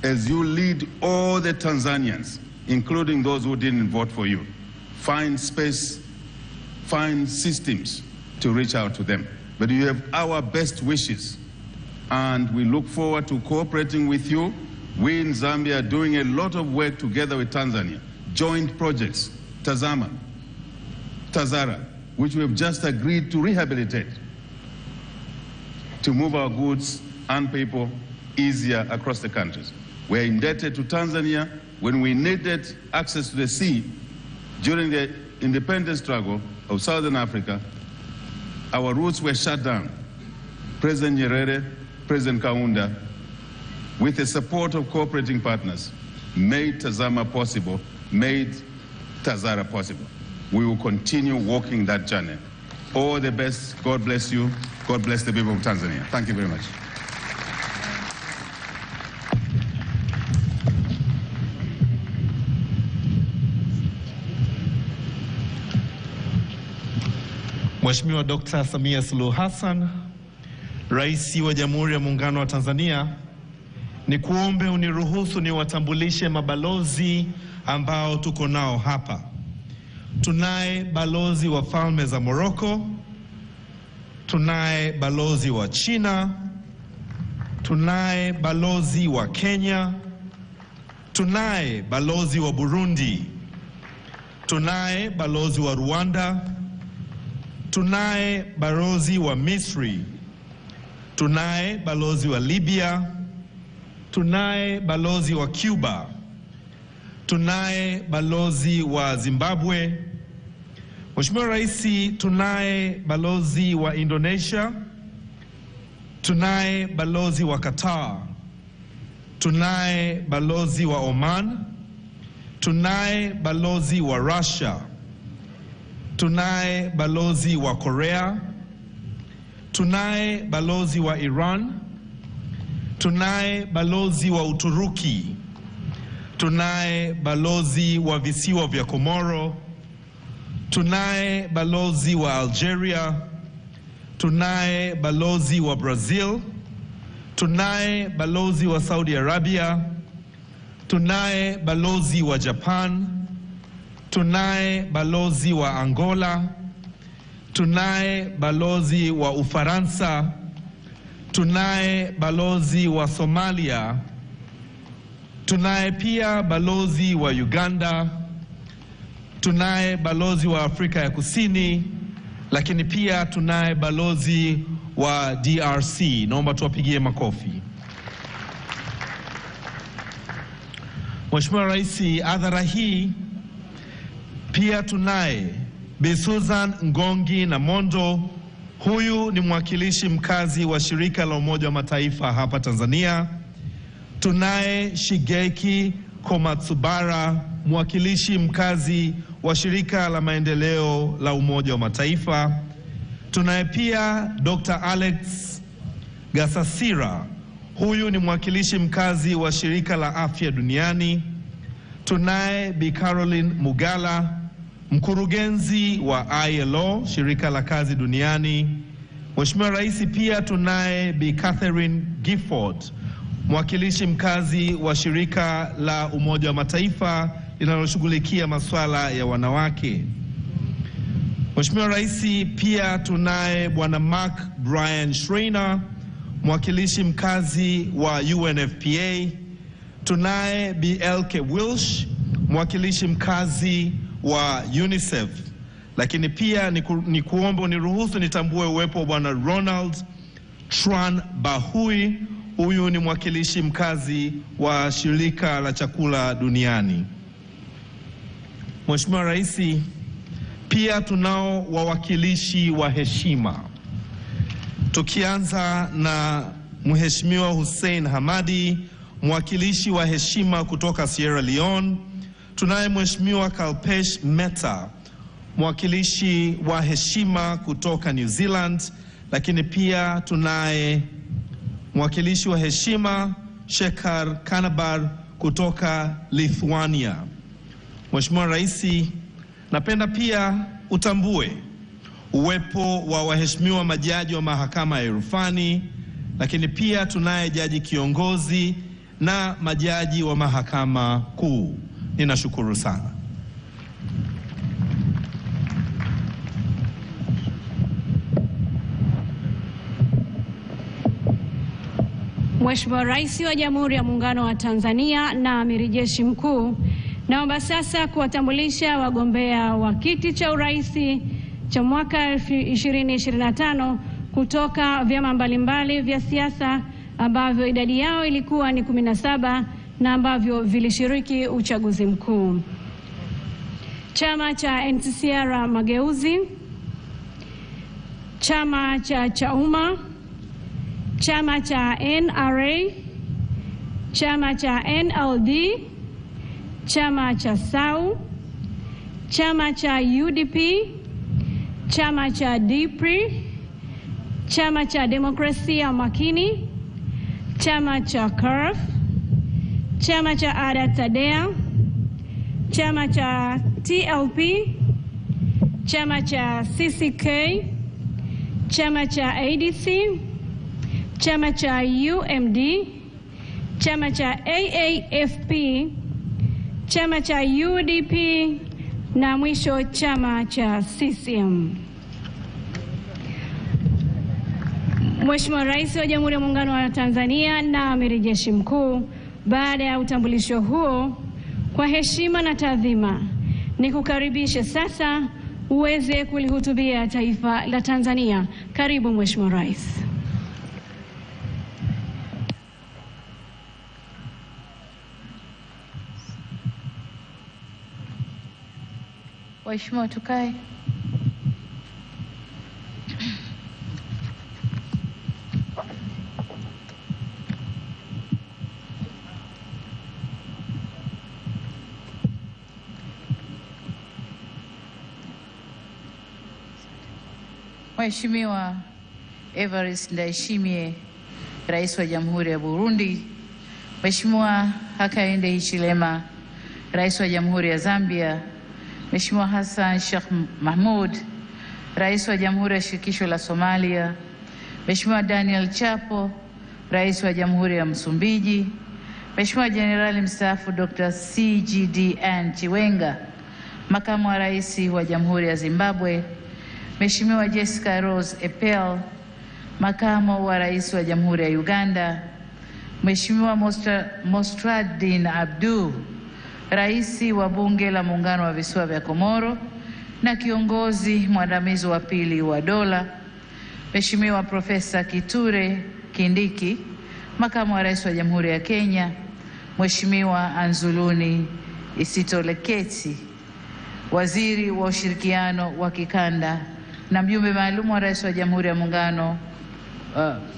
as you lead all the Tanzanians, including those who didn't vote for you. Find space, find systems to reach out to them. But you have our best wishes, and we look forward to cooperating with you. We in Zambia are doing a lot of work together with Tanzania, joint projects, Tazama, Tazara, which we have just agreed to rehabilitate, to move our goods and people easier across the countries. We're indebted to Tanzania when we needed access to the sea during the independence struggle of Southern Africa. Our routes were shut down. President Nyerere, President Kaunda, with the support of cooperating partners, made Tazama possible, made Tazara possible. We will continue walking that journey. All the best. God bless you. God bless the people of Tanzania. Thank you very much. Mheshimiwa Dr. Samia Suluhu Hassan, Rais wa Jamhuri ya Muungano wa Tanzania, nikuombe uniruhusu niwatambulishe mabalozi ambao tuko nao hapa. Tunaye balozi wa Falme za Morocco, tunaye balozi wa China, tunaye balozi wa Kenya, tunaye balozi wa Burundi, tunaye balozi wa Rwanda, tunaye balozi wa Misri, tunaye balozi wa Libya, tunaye balozi wa Cuba, tunaye balozi wa Zimbabwe. Mheshimiwa Rais, tunaye balozi wa Indonesia, tunaye balozi wa Qatar, tunaye balozi wa Oman, tunaye balozi wa Russia, tunaye balozi wa Korea, tunaye balozi wa Iran, tunaye balozi wa Uturuki, tunaye balozi wa visiwa vya Komoro, tunaye balozi wa Algeria, tunaye balozi wa Brazil, tunaye balozi wa Saudi Arabia, tunaye balozi wa Japan, tunaye balozi wa Angola, tunaye balozi wa Ufaransa, tunaye balozi wa Somalia, tunaye pia balozi wa Uganda, tunaye balozi wa Afrika ya Kusini, lakini pia tunaye balozi wa DRC. Naomba tuwapigie makofi. Mheshimiwa Rais, hadhara hii pia tunaye Bi Susan Ngongi Namondo. Huyu ni mwakilishi mkazi wa shirika la Umoja wa Mataifa hapa Tanzania. Tunaye Shigeki Komatsubara, mwakilishi mkazi wa shirika la maendeleo la Umoja wa Mataifa. Tunaye pia Dr. Alex Gasasira, huyu ni mwakilishi mkazi wa shirika la afya duniani. Tunaye Bi Caroline Mugala, mkurugenzi wa ILO, shirika la kazi duniani. Mheshimiwa Rais, pia tunaye Bi Catherine Gifford, mwakilishi mkazi wa shirika la Umoja wa Mataifa linaloshughulikia masuala ya wanawake. Mheshimiwa Rais, pia tunaye Bwana Mark Brian Schreiner, mwakilishi mkazi wa UNFPA. Tunaye BLK Wilsh, mwakilishi mkazi wa UNICEF. Lakini pia ni kuomba uniruhusu nitambue uwepo wa Bwana Ronald Tran Bahui, huyu ni mwakilishi mkazi wa shirika la chakula duniani. Mheshimiwa Rais, pia tunao wawakilishi wa heshima. Tukianza na Mheshimiwa Hussein Hamadi, mwakilishi wa heshima kutoka Sierra Leone. Tunaye Mheshimiwa Kalpesh Mehta, mwakilishi wa heshima kutoka New Zealand. Lakini pia tunaye mwakilishi wa heshima Shekhar Kanabar kutoka Lithuania. Mheshimiwa Rais, napenda pia utambue uwepo wa waheshimiwa majaji wa mahakama ya rufani, lakini pia tunaye jaji kiongozi na majaji wa mahakama kuu. Ninashukuru sana. Mheshimiwa Rais wa Jamhuri ya Muungano wa Tanzania na Amiri Jeshi Mkuu, naomba sasa kuwatambulisha wagombea wa kiti cha urais cha mwaka 2025 kutoka vyama mbalimbali vya siasa ambavyo idadi yao ilikuwa ni 17 na ambavyo vilishiriki uchaguzi mkuu. Chama cha NCCR Mageuzi, Chama cha Chauma, Chama cha NRA, Chama cha NLD, Chama cha SAU, Chama cha UDP, Chama cha DPRI, Chama cha Demokrasia Makini, Chama cha CUF, Chama cha ADA TADEA, Chama cha TLP, Chama cha CCK, Chama cha ADC, Chama cha UMD, chama cha AAFP, chama cha UDP na mwisho chama cha CCM. Mheshimiwa Rais wa Jamhuri ya Muungano wa Tanzania na Amiri Jeshi Mkuu, baada ya utambulisho huo, kwa heshima na taadhima nikukaribishe sasa uweze kulihutubia taifa la Tanzania. Karibu Mheshimiwa Rais. Waheshimiwa, tukae. Mheshimiwa Evariste Ndayishimiye, Rais wa Jamhuri ya Burundi, Mheshimiwa Hakainde Hichilema, Rais wa Jamhuri ya Zambia, Mheshimiwa Hassan Sheikh Mahmud, Rais wa Jamhuri ya Shirikisho la Somalia, Mheshimiwa Daniel Chapo, Rais wa Jamhuri ya Msumbiji, Mheshimiwa Jenerali Mstaafu Dr. CGDN Chiwenga, Makamu wa Rais wa Jamhuri ya Zimbabwe, Mheshimiwa Jessica Rose Epel, Makamu wa Rais wa Jamhuri ya Uganda, Mheshimiwa Mostradin Abdu, Rais wa Bunge la Muungano wa Visiwa vya Komoro na kiongozi mwandamizi wa pili wa dola, Mheshimiwa Profesa Kithure Kindiki, Makamu wa Rais wa Jamhuri ya Kenya, Mheshimiwa Anzuluni Isitoleketi, Waziri wa Ushirikiano wa Kikanda na mjumbe maalum wa Rais wa Jamhuri ya Muungano,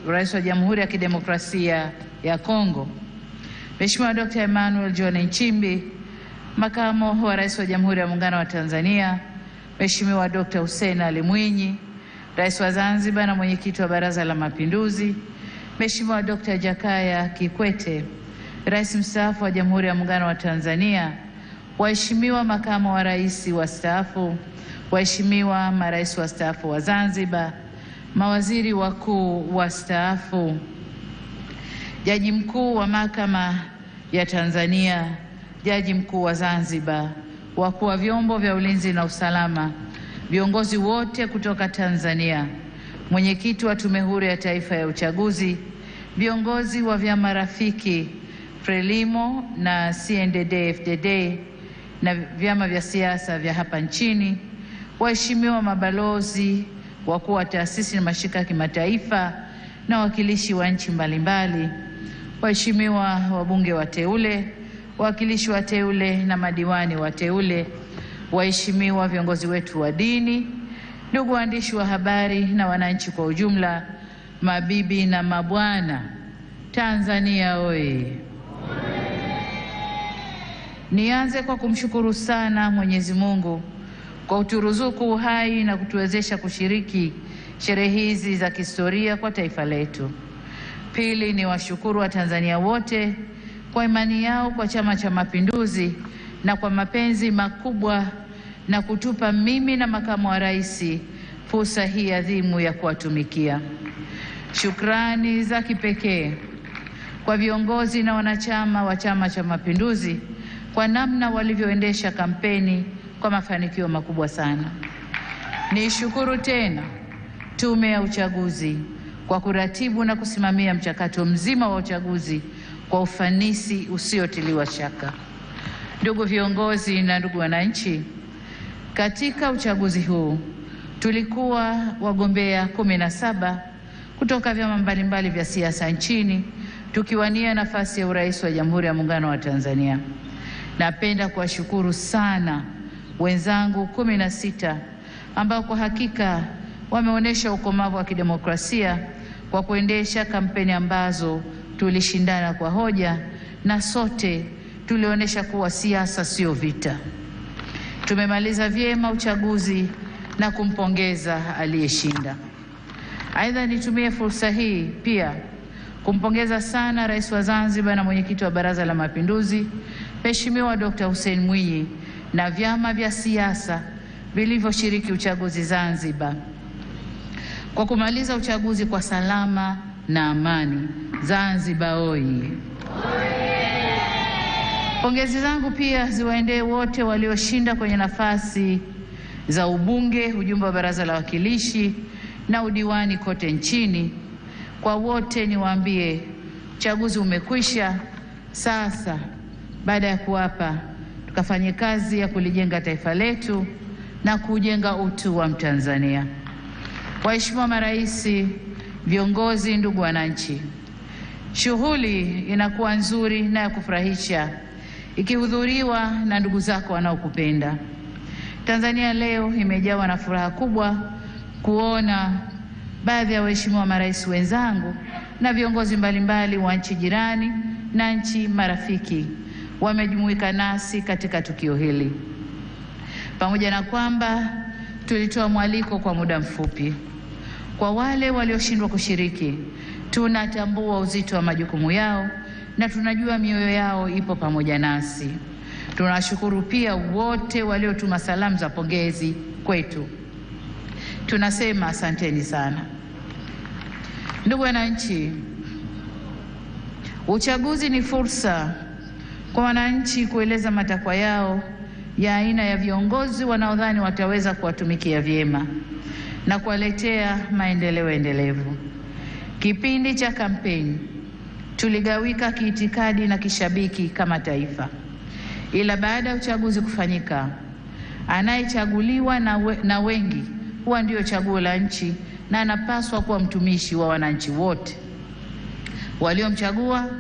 Rais wa Jamhuri ya Kidemokrasia ya Kongo, Mheshimiwa Dr. Emmanuel John Nchimbi, Makamu wa Rais wa Jamhuri ya Muungano wa Tanzania, Mheshimiwa Dr. Hussein Ali Mwinyi, Rais wa Zanzibar na Mwenyekiti wa Baraza la Mapinduzi, Mheshimiwa Dr. Jakaya Kikwete, Rais mstaafu wa Jamhuri ya Muungano wa Tanzania, waheshimiwa makamu wa rais wastaafu, waheshimiwa marais wastaafu wa Zanzibar, mawaziri wakuu wastaafu, Jaji Mkuu wa Mahakama ya Tanzania, Jaji Mkuu wa Zanzibar, wakuu wa vyombo vya ulinzi na usalama, viongozi wote kutoka Tanzania, mwenyekiti wa Tume Huru ya Taifa ya Uchaguzi, viongozi wa vyama rafiki Frelimo na CNDD-FDD na vyama vya siasa vya hapa nchini, waheshimiwa mabalozi, wakuu wa taasisi na mashirika ya kimataifa na wawakilishi wa nchi mbalimbali, waheshimiwa wabunge wateule, wawakilishi wateule na madiwani wateule, waheshimiwa viongozi wetu wa dini, ndugu waandishi wa habari na wananchi kwa ujumla, mabibi na mabwana, Tanzania oye! Nianze kwa kumshukuru sana Mwenyezi Mungu kwa kuturuzuku uhai na kutuwezesha kushiriki sherehe hizi za kihistoria kwa taifa letu. Pili, ni washukuru wa Tanzania wote kwa imani yao kwa Chama cha Mapinduzi na kwa mapenzi makubwa na kutupa mimi na makamu wa rais fursa hii adhimu ya kuwatumikia. Shukrani za kipekee kwa viongozi na wanachama wa Chama cha Mapinduzi kwa namna walivyoendesha kampeni kwa mafanikio makubwa sana. Nishukuru tena Tume ya Uchaguzi kwa kuratibu na kusimamia mchakato mzima wa uchaguzi kwa ufanisi usiotiliwa shaka. Ndugu viongozi na ndugu wananchi, katika uchaguzi huu tulikuwa wagombea 17 kutoka vyama mbalimbali vya siasa nchini tukiwania nafasi ya urais wa Jamhuri ya Muungano wa Tanzania. Napenda kuwashukuru sana wenzangu 16 ambao kwa hakika wameonyesha ukomavu wa kidemokrasia kwa kuendesha kampeni ambazo tulishindana kwa hoja na sote tulionyesha kuwa siasa sio vita. Tumemaliza vyema uchaguzi na kumpongeza aliyeshinda. Aidha, nitumie fursa hii pia kumpongeza sana Rais wa Zanzibar na Mwenyekiti wa Baraza la Mapinduzi, Mheshimiwa Dr. Hussein Mwinyi na vyama vya siasa vilivyoshiriki uchaguzi Zanzibar kwa kumaliza uchaguzi kwa salama na amani. Zanzibar oye! Pongezi zangu pia ziwaendee wote walioshinda kwenye nafasi za ubunge, ujumbe wa Baraza la Wawakilishi na udiwani kote nchini. Kwa wote niwaambie, uchaguzi umekwisha. Sasa baada ya kuapa, tukafanye kazi ya kulijenga taifa letu na kujenga utu wa Mtanzania. Waheshimiwa marais, viongozi, ndugu wananchi, shughuli inakuwa nzuri na ya kufurahisha ikihudhuriwa na ndugu zako wanaokupenda. Tanzania leo imejawa na furaha kubwa kuona baadhi ya waheshimiwa marais wenzangu na viongozi mbalimbali wa nchi jirani na nchi marafiki wamejumuika nasi katika tukio hili. Pamoja na kwamba tulitoa mwaliko kwa muda mfupi, kwa wale walioshindwa kushiriki, tunatambua uzito wa majukumu yao na tunajua mioyo yao ipo pamoja nasi. Tunashukuru pia wote waliotuma salamu za pongezi kwetu. Tunasema asanteni sana. Ndugu wananchi, uchaguzi ni fursa kwa wananchi kueleza matakwa yao ya aina ya viongozi wanaodhani wataweza kuwatumikia vyema na kuwaletea maendeleo endelevu. Kipindi cha kampeni tuligawika kiitikadi na kishabiki kama taifa, ila baada ya uchaguzi kufanyika, anayechaguliwa na wengi huwa ndio chaguo la nchi na anapaswa kuwa mtumishi wa wananchi wote waliomchagua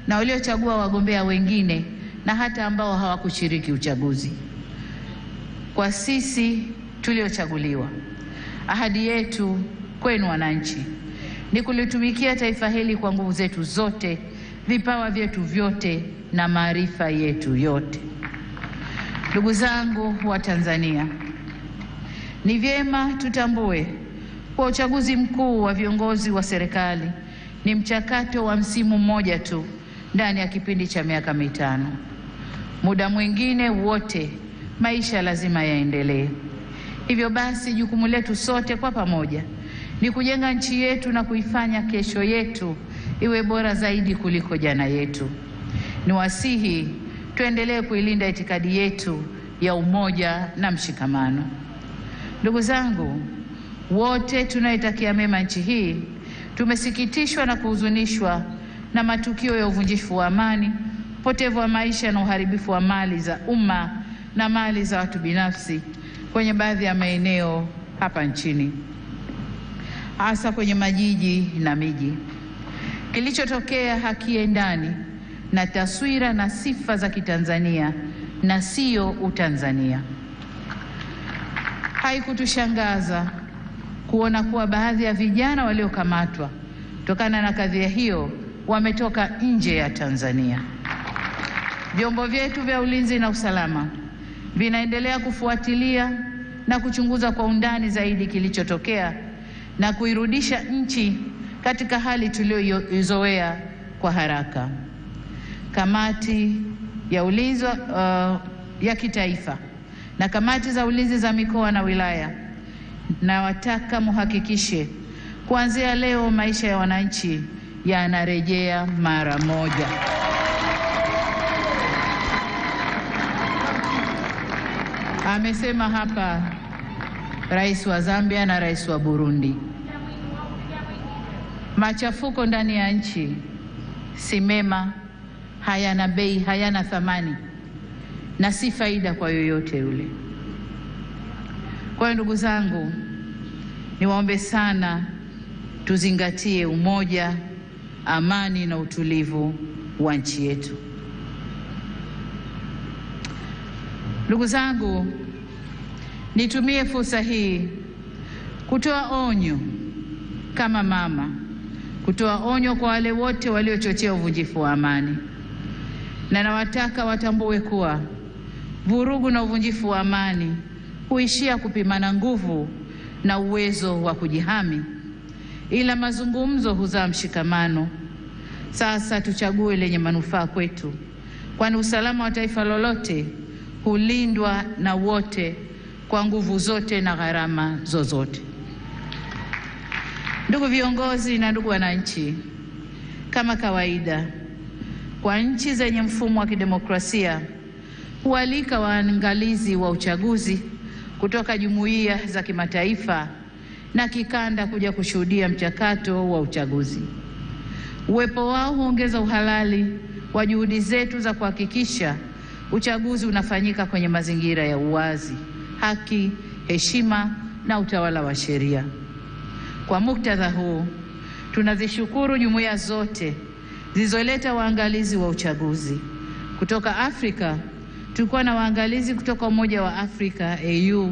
na waliochagua wagombea wengine na hata ambao hawakushiriki uchaguzi. Kwa sisi tuliochaguliwa, ahadi yetu kwenu wananchi ni kulitumikia taifa hili kwa nguvu zetu zote, vipawa vyetu vyote na maarifa yetu yote. Ndugu zangu wa Tanzania, ni vyema tutambue kwa uchaguzi mkuu wa viongozi wa serikali ni mchakato wa msimu mmoja tu ndani ya kipindi cha miaka 5. Muda mwingine wote maisha lazima yaendelee. Hivyo basi, jukumu letu sote kwa pamoja ni kujenga nchi yetu na kuifanya kesho yetu iwe bora zaidi kuliko jana yetu. Niwasihi tuendelee kuilinda itikadi yetu ya umoja na mshikamano. Ndugu zangu, wote tunaitakia mema nchi hii, tumesikitishwa na kuhuzunishwa na matukio ya uvunjifu wa amani, upotevu wa maisha na uharibifu wa mali za umma na mali za watu binafsi kwenye baadhi ya maeneo hapa nchini, hasa kwenye majiji na miji. Kilichotokea hakiendani na taswira na sifa za Kitanzania na sio Utanzania. Haikutushangaza kuona kuwa baadhi ya vijana waliokamatwa kutokana na kadhia hiyo wametoka nje ya Tanzania. Vyombo vyetu vya ulinzi na usalama vinaendelea kufuatilia na kuchunguza kwa undani zaidi kilichotokea na kuirudisha nchi katika hali tuliyoizoea kwa haraka. Kamati ya ulinzi ya kitaifa na kamati za ulinzi za mikoa na wilaya, na wataka muhakikishe kuanzia leo maisha ya wananchi yanarejea mara moja. Amesema hapa Rais wa Zambia na Rais wa Burundi, machafuko ndani ya nchi si mema, hayana bei, hayana thamani na si faida kwa yoyote yule. Kwa hiyo ndugu zangu, niwaombe sana tuzingatie umoja, amani na utulivu wa nchi yetu. Ndugu zangu, nitumie fursa hii kutoa onyo kama mama, kutoa onyo kwa wale wote waliochochea uvunjifu wa amani. Na nawataka watambue kuwa vurugu na uvunjifu wa amani huishia kupimana nguvu na uwezo wa kujihami, ila mazungumzo huzaa mshikamano. Sasa tuchague lenye manufaa kwetu, kwani usalama wa taifa lolote hulindwa na wote kwa nguvu zote na gharama zozote. Ndugu viongozi na ndugu wananchi, kama kawaida, kwa nchi zenye mfumo wa kidemokrasia hualika waangalizi wa uchaguzi kutoka jumuiya za kimataifa na kikanda kuja kushuhudia mchakato wa uchaguzi. Uwepo wao huongeza uhalali wa juhudi zetu za kuhakikisha uchaguzi unafanyika kwenye mazingira ya uwazi, haki, heshima na utawala wa sheria. Kwa muktadha huu, tunazishukuru jumuiya zote zilizoleta waangalizi wa uchaguzi. Kutoka Afrika tulikuwa na waangalizi kutoka Umoja wa Afrika AU,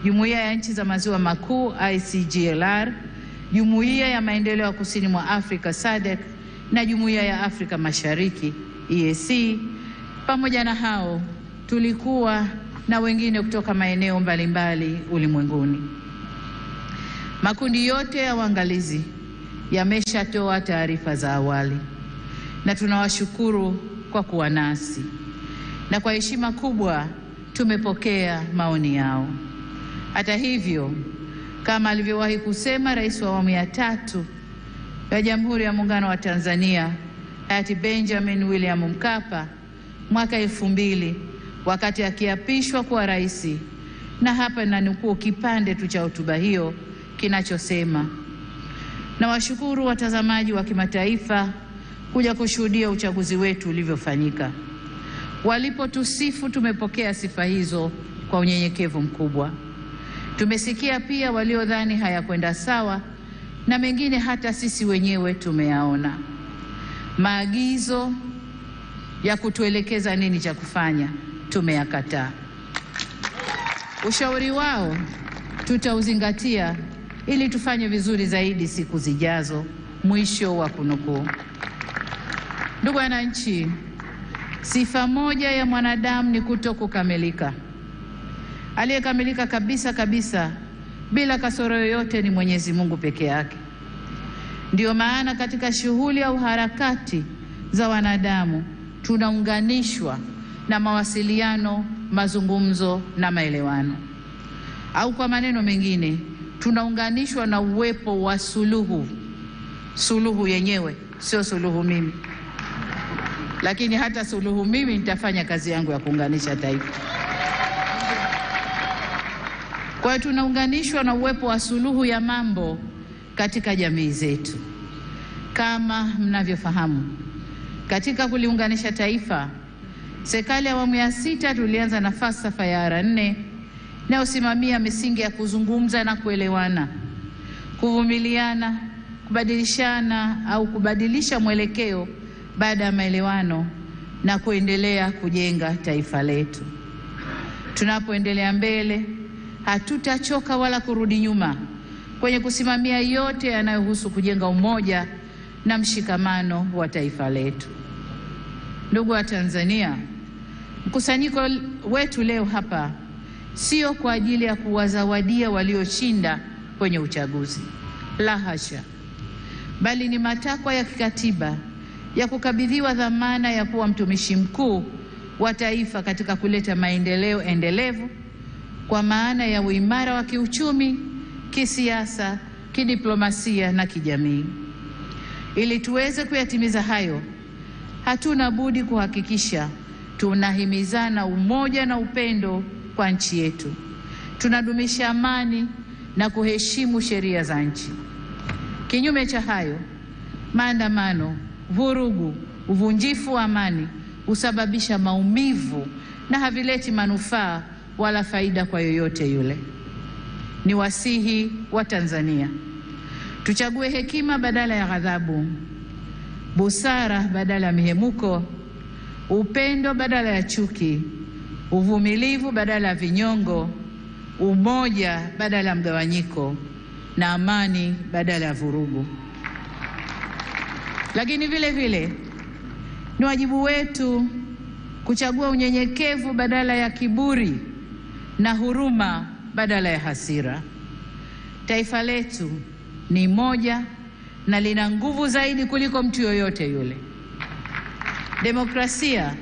Jumuiya ya Nchi za Maziwa Makuu ICGLR, Jumuiya ya Maendeleo ya Kusini mwa Afrika SADC na Jumuiya ya Afrika Mashariki EAC. Pamoja na hao tulikuwa na wengine kutoka maeneo mbalimbali ulimwenguni. Makundi yote ya waangalizi yameshatoa taarifa za awali na tunawashukuru kwa kuwa nasi, na kwa heshima kubwa tumepokea maoni yao. Hata hivyo, kama alivyowahi kusema Rais wa awamu ya 3 ya Jamhuri ya Muungano wa Tanzania hayati Benjamin William Mkapa mwaka 2000 wakati akiapishwa kuwa rais, na hapa nanukuu kipande tu cha hotuba hiyo kinachosema: "Nawashukuru watazamaji wa kimataifa kuja kushuhudia uchaguzi wetu ulivyofanyika. Walipotusifu tumepokea sifa hizo kwa unyenyekevu mkubwa. Tumesikia pia waliodhani hayakwenda sawa na mengine hata sisi wenyewe tumeyaona. Maagizo ya kutuelekeza nini cha kufanya tumeyakataa. Ushauri wao tutauzingatia ili tufanye vizuri zaidi siku zijazo." Mwisho wa kunukuu. Ndugu wananchi, sifa moja ya mwanadamu ni kutokukamilika. Aliyekamilika kabisa kabisa bila kasoro yoyote ni Mwenyezi Mungu peke yake. Ndiyo maana katika shughuli au harakati za wanadamu tunaunganishwa na mawasiliano, mazungumzo na maelewano. Au kwa maneno mengine, tunaunganishwa na uwepo wa suluhu. Suluhu yenyewe, sio suluhu mimi. Lakini hata suluhu mimi nitafanya kazi yangu ya kuunganisha taifa. Kwa hiyo tunaunganishwa na uwepo wa suluhu ya mambo katika jamii zetu. Kama mnavyofahamu, katika kuliunganisha taifa, serikali ya awamu ya 6 tulianza na falsafa ya R4 inayosimamia misingi ya kuzungumza na kuelewana, kuvumiliana, kubadilishana au kubadilisha mwelekeo baada ya maelewano na kuendelea kujenga taifa letu. Tunapoendelea mbele, hatutachoka wala kurudi nyuma kwenye kusimamia yote yanayohusu kujenga umoja na mshikamano wa taifa letu. Ndugu wa Tanzania, mkusanyiko wetu leo hapa sio kwa ajili ya kuwazawadia walioshinda kwenye uchaguzi, la hasha, bali ni matakwa ya kikatiba ya kukabidhiwa dhamana ya kuwa mtumishi mkuu wa taifa katika kuleta maendeleo endelevu kwa maana ya uimara wa kiuchumi, kisiasa, kidiplomasia na kijamii. Ili tuweze kuyatimiza hayo, hatuna budi kuhakikisha tunahimizana umoja na upendo kwa nchi yetu, tunadumisha amani na kuheshimu sheria za nchi. Kinyume cha hayo, maandamano, vurugu, uvunjifu wa amani husababisha maumivu na havileti manufaa wala faida kwa yoyote yule. Ni wasihi wa Tanzania, tuchague hekima badala ya ghadhabu, busara badala ya mihemuko, upendo badala ya chuki, uvumilivu badala ya vinyongo, umoja badala ya mgawanyiko, na amani badala ya vurugu. Lakini vile vile ni wajibu wetu kuchagua unyenyekevu badala ya kiburi na huruma badala ya hasira. Taifa letu ni moja na lina nguvu zaidi kuliko mtu yoyote yule. Demokrasia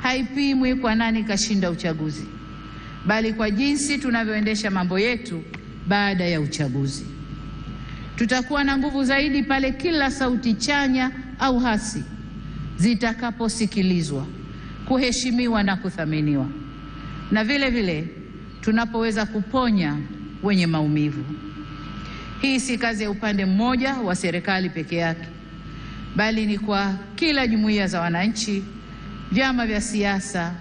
haipimwi kwa nani kashinda uchaguzi, bali kwa jinsi tunavyoendesha mambo yetu baada ya uchaguzi. Tutakuwa na nguvu zaidi pale kila sauti chanya au hasi zitakaposikilizwa, kuheshimiwa na kuthaminiwa, na vile vile tunapoweza kuponya wenye maumivu. Hii si kazi ya upande mmoja wa serikali peke yake, bali ni kwa kila jumuiya za wananchi, vyama vya siasa,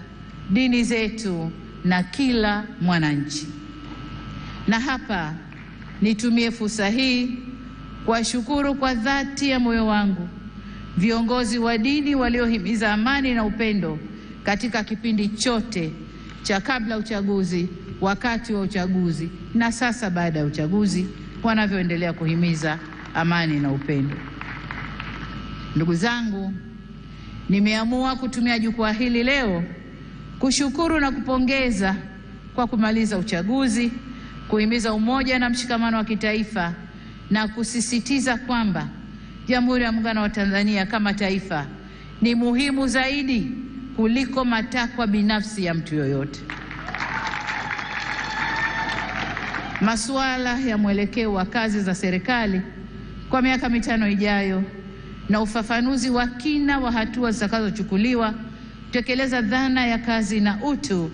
dini zetu na kila mwananchi. Na hapa nitumie fursa hii kuwashukuru kwa dhati ya moyo wangu viongozi wa dini waliohimiza amani na upendo katika kipindi chote cha kabla uchaguzi, wakati wa uchaguzi na sasa baada ya uchaguzi, wanavyoendelea kuhimiza amani na upendo. Ndugu zangu, nimeamua kutumia jukwaa hili leo kushukuru na kupongeza kwa kumaliza uchaguzi, kuhimiza umoja na mshikamano wa kitaifa na kusisitiza kwamba Jamhuri ya Muungano wa Tanzania kama taifa ni muhimu zaidi kuliko matakwa binafsi ya mtu yoyote. Masuala ya mwelekeo wa kazi za serikali kwa miaka 5 ijayo na ufafanuzi wa kina wa hatua zitakazochukuliwa kutekeleza dhana ya kazi na utu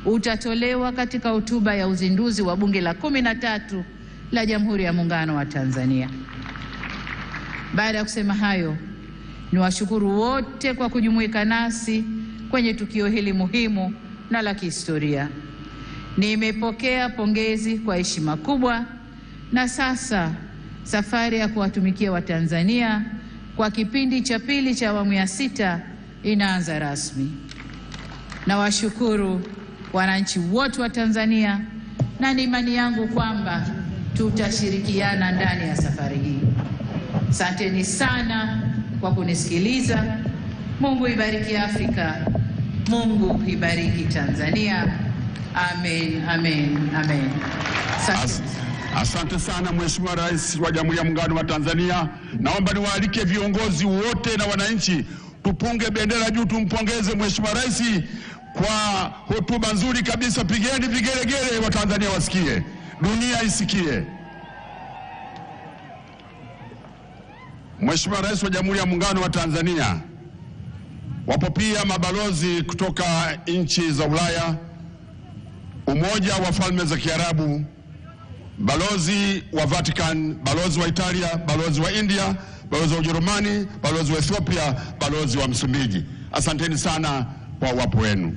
utatolewa katika hotuba ya uzinduzi wa Bunge la 13 la Jamhuri ya Muungano wa Tanzania. Baada ya kusema hayo, niwashukuru wote kwa kujumuika nasi kwenye tukio hili muhimu na la kihistoria. Nimepokea pongezi kwa heshima kubwa, na sasa safari ya kuwatumikia Watanzania kwa kipindi cha pili cha awamu ya 6 inaanza rasmi. Nawashukuru wananchi wote wa Tanzania na ni imani yangu kwamba tutashirikiana ndani ya safari hii. Asanteni sana kwa kunisikiliza. Mungu ibariki Afrika. Mungu ibariki Tanzania. Amen, amen, amen. Asante sana Mheshimiwa Rais wa Jamhuri ya Muungano wa Tanzania. Naomba niwaalike viongozi wote na wananchi tupunge bendera juu, tumpongeze Mheshimiwa Rais kwa hotuba nzuri kabisa. Pigeni vigelegele, wa Tanzania wasikie, dunia isikie. Mheshimiwa Rais wa Jamhuri ya Muungano wa Tanzania, wapo pia mabalozi kutoka nchi za Ulaya, Umoja wa Falme za Kiarabu, balozi wa Vatican, balozi wa Italia, balozi wa India, balozi wa Ujerumani, balozi wa Ethiopia, balozi wa Msumbiji. Asanteni sana kwa uwapo wenu.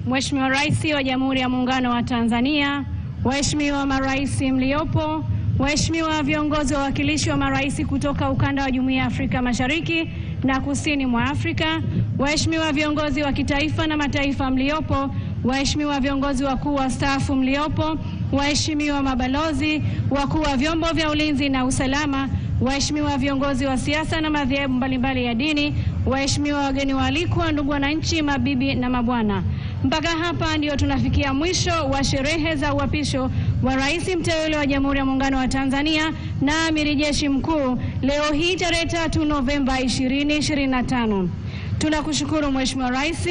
Mheshimiwa Rais wa Jamhuri ya Muungano wa Tanzania, waheshimiwa marais mliopo, waheshimiwa viongozi wa wawakilishi wa marais kutoka ukanda wa Jumuiya ya Afrika Mashariki na Kusini mwa Afrika, waheshimiwa viongozi wa kitaifa na mataifa mliopo, waheshimiwa viongozi wakuu wastaafu mliopo, waheshimiwa mabalozi, wakuu wa vyombo vya ulinzi na usalama, waheshimiwa viongozi wa siasa na madhehebu mbalimbali ya dini, waheshimiwa wageni waalikwa, ndugu wananchi, mabibi na mabwana. Mpaka hapa ndio tunafikia mwisho wa sherehe za uapisho wa Rais mteule wa Jamhuri ya Muungano wa Tanzania na Amiri Jeshi Mkuu leo hii tarehe 3 Novemba 2025. Tunakushukuru Mheshimiwa Rais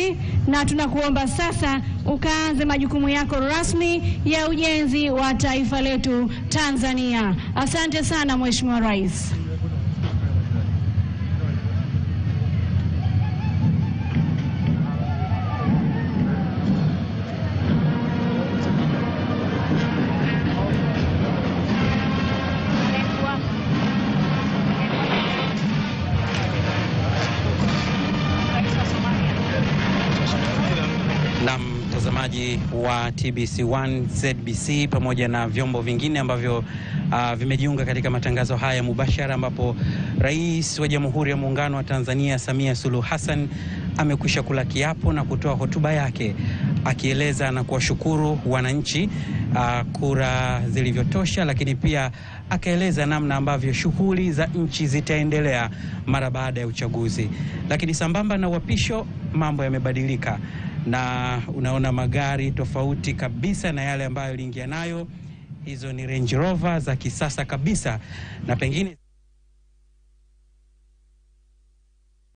na tunakuomba sasa ukaanze majukumu yako rasmi ya ujenzi wa taifa letu Tanzania. Asante sana Mheshimiwa Rais. Wa TBC1, ZBC pamoja na vyombo vingine ambavyo vimejiunga katika matangazo haya mubashara, ambapo Rais wa Jamhuri ya Muungano wa Tanzania Samia Suluhu Hassan amekwisha kula kiapo na kutoa hotuba yake akieleza na kuwashukuru wananchi kura zilivyotosha, lakini pia akaeleza namna ambavyo shughuli za nchi zitaendelea mara baada ya uchaguzi. Lakini sambamba na uapisho, mambo yamebadilika na unaona magari tofauti kabisa na yale ambayo iliingia nayo. Hizo ni Range Rover za kisasa kabisa na pengine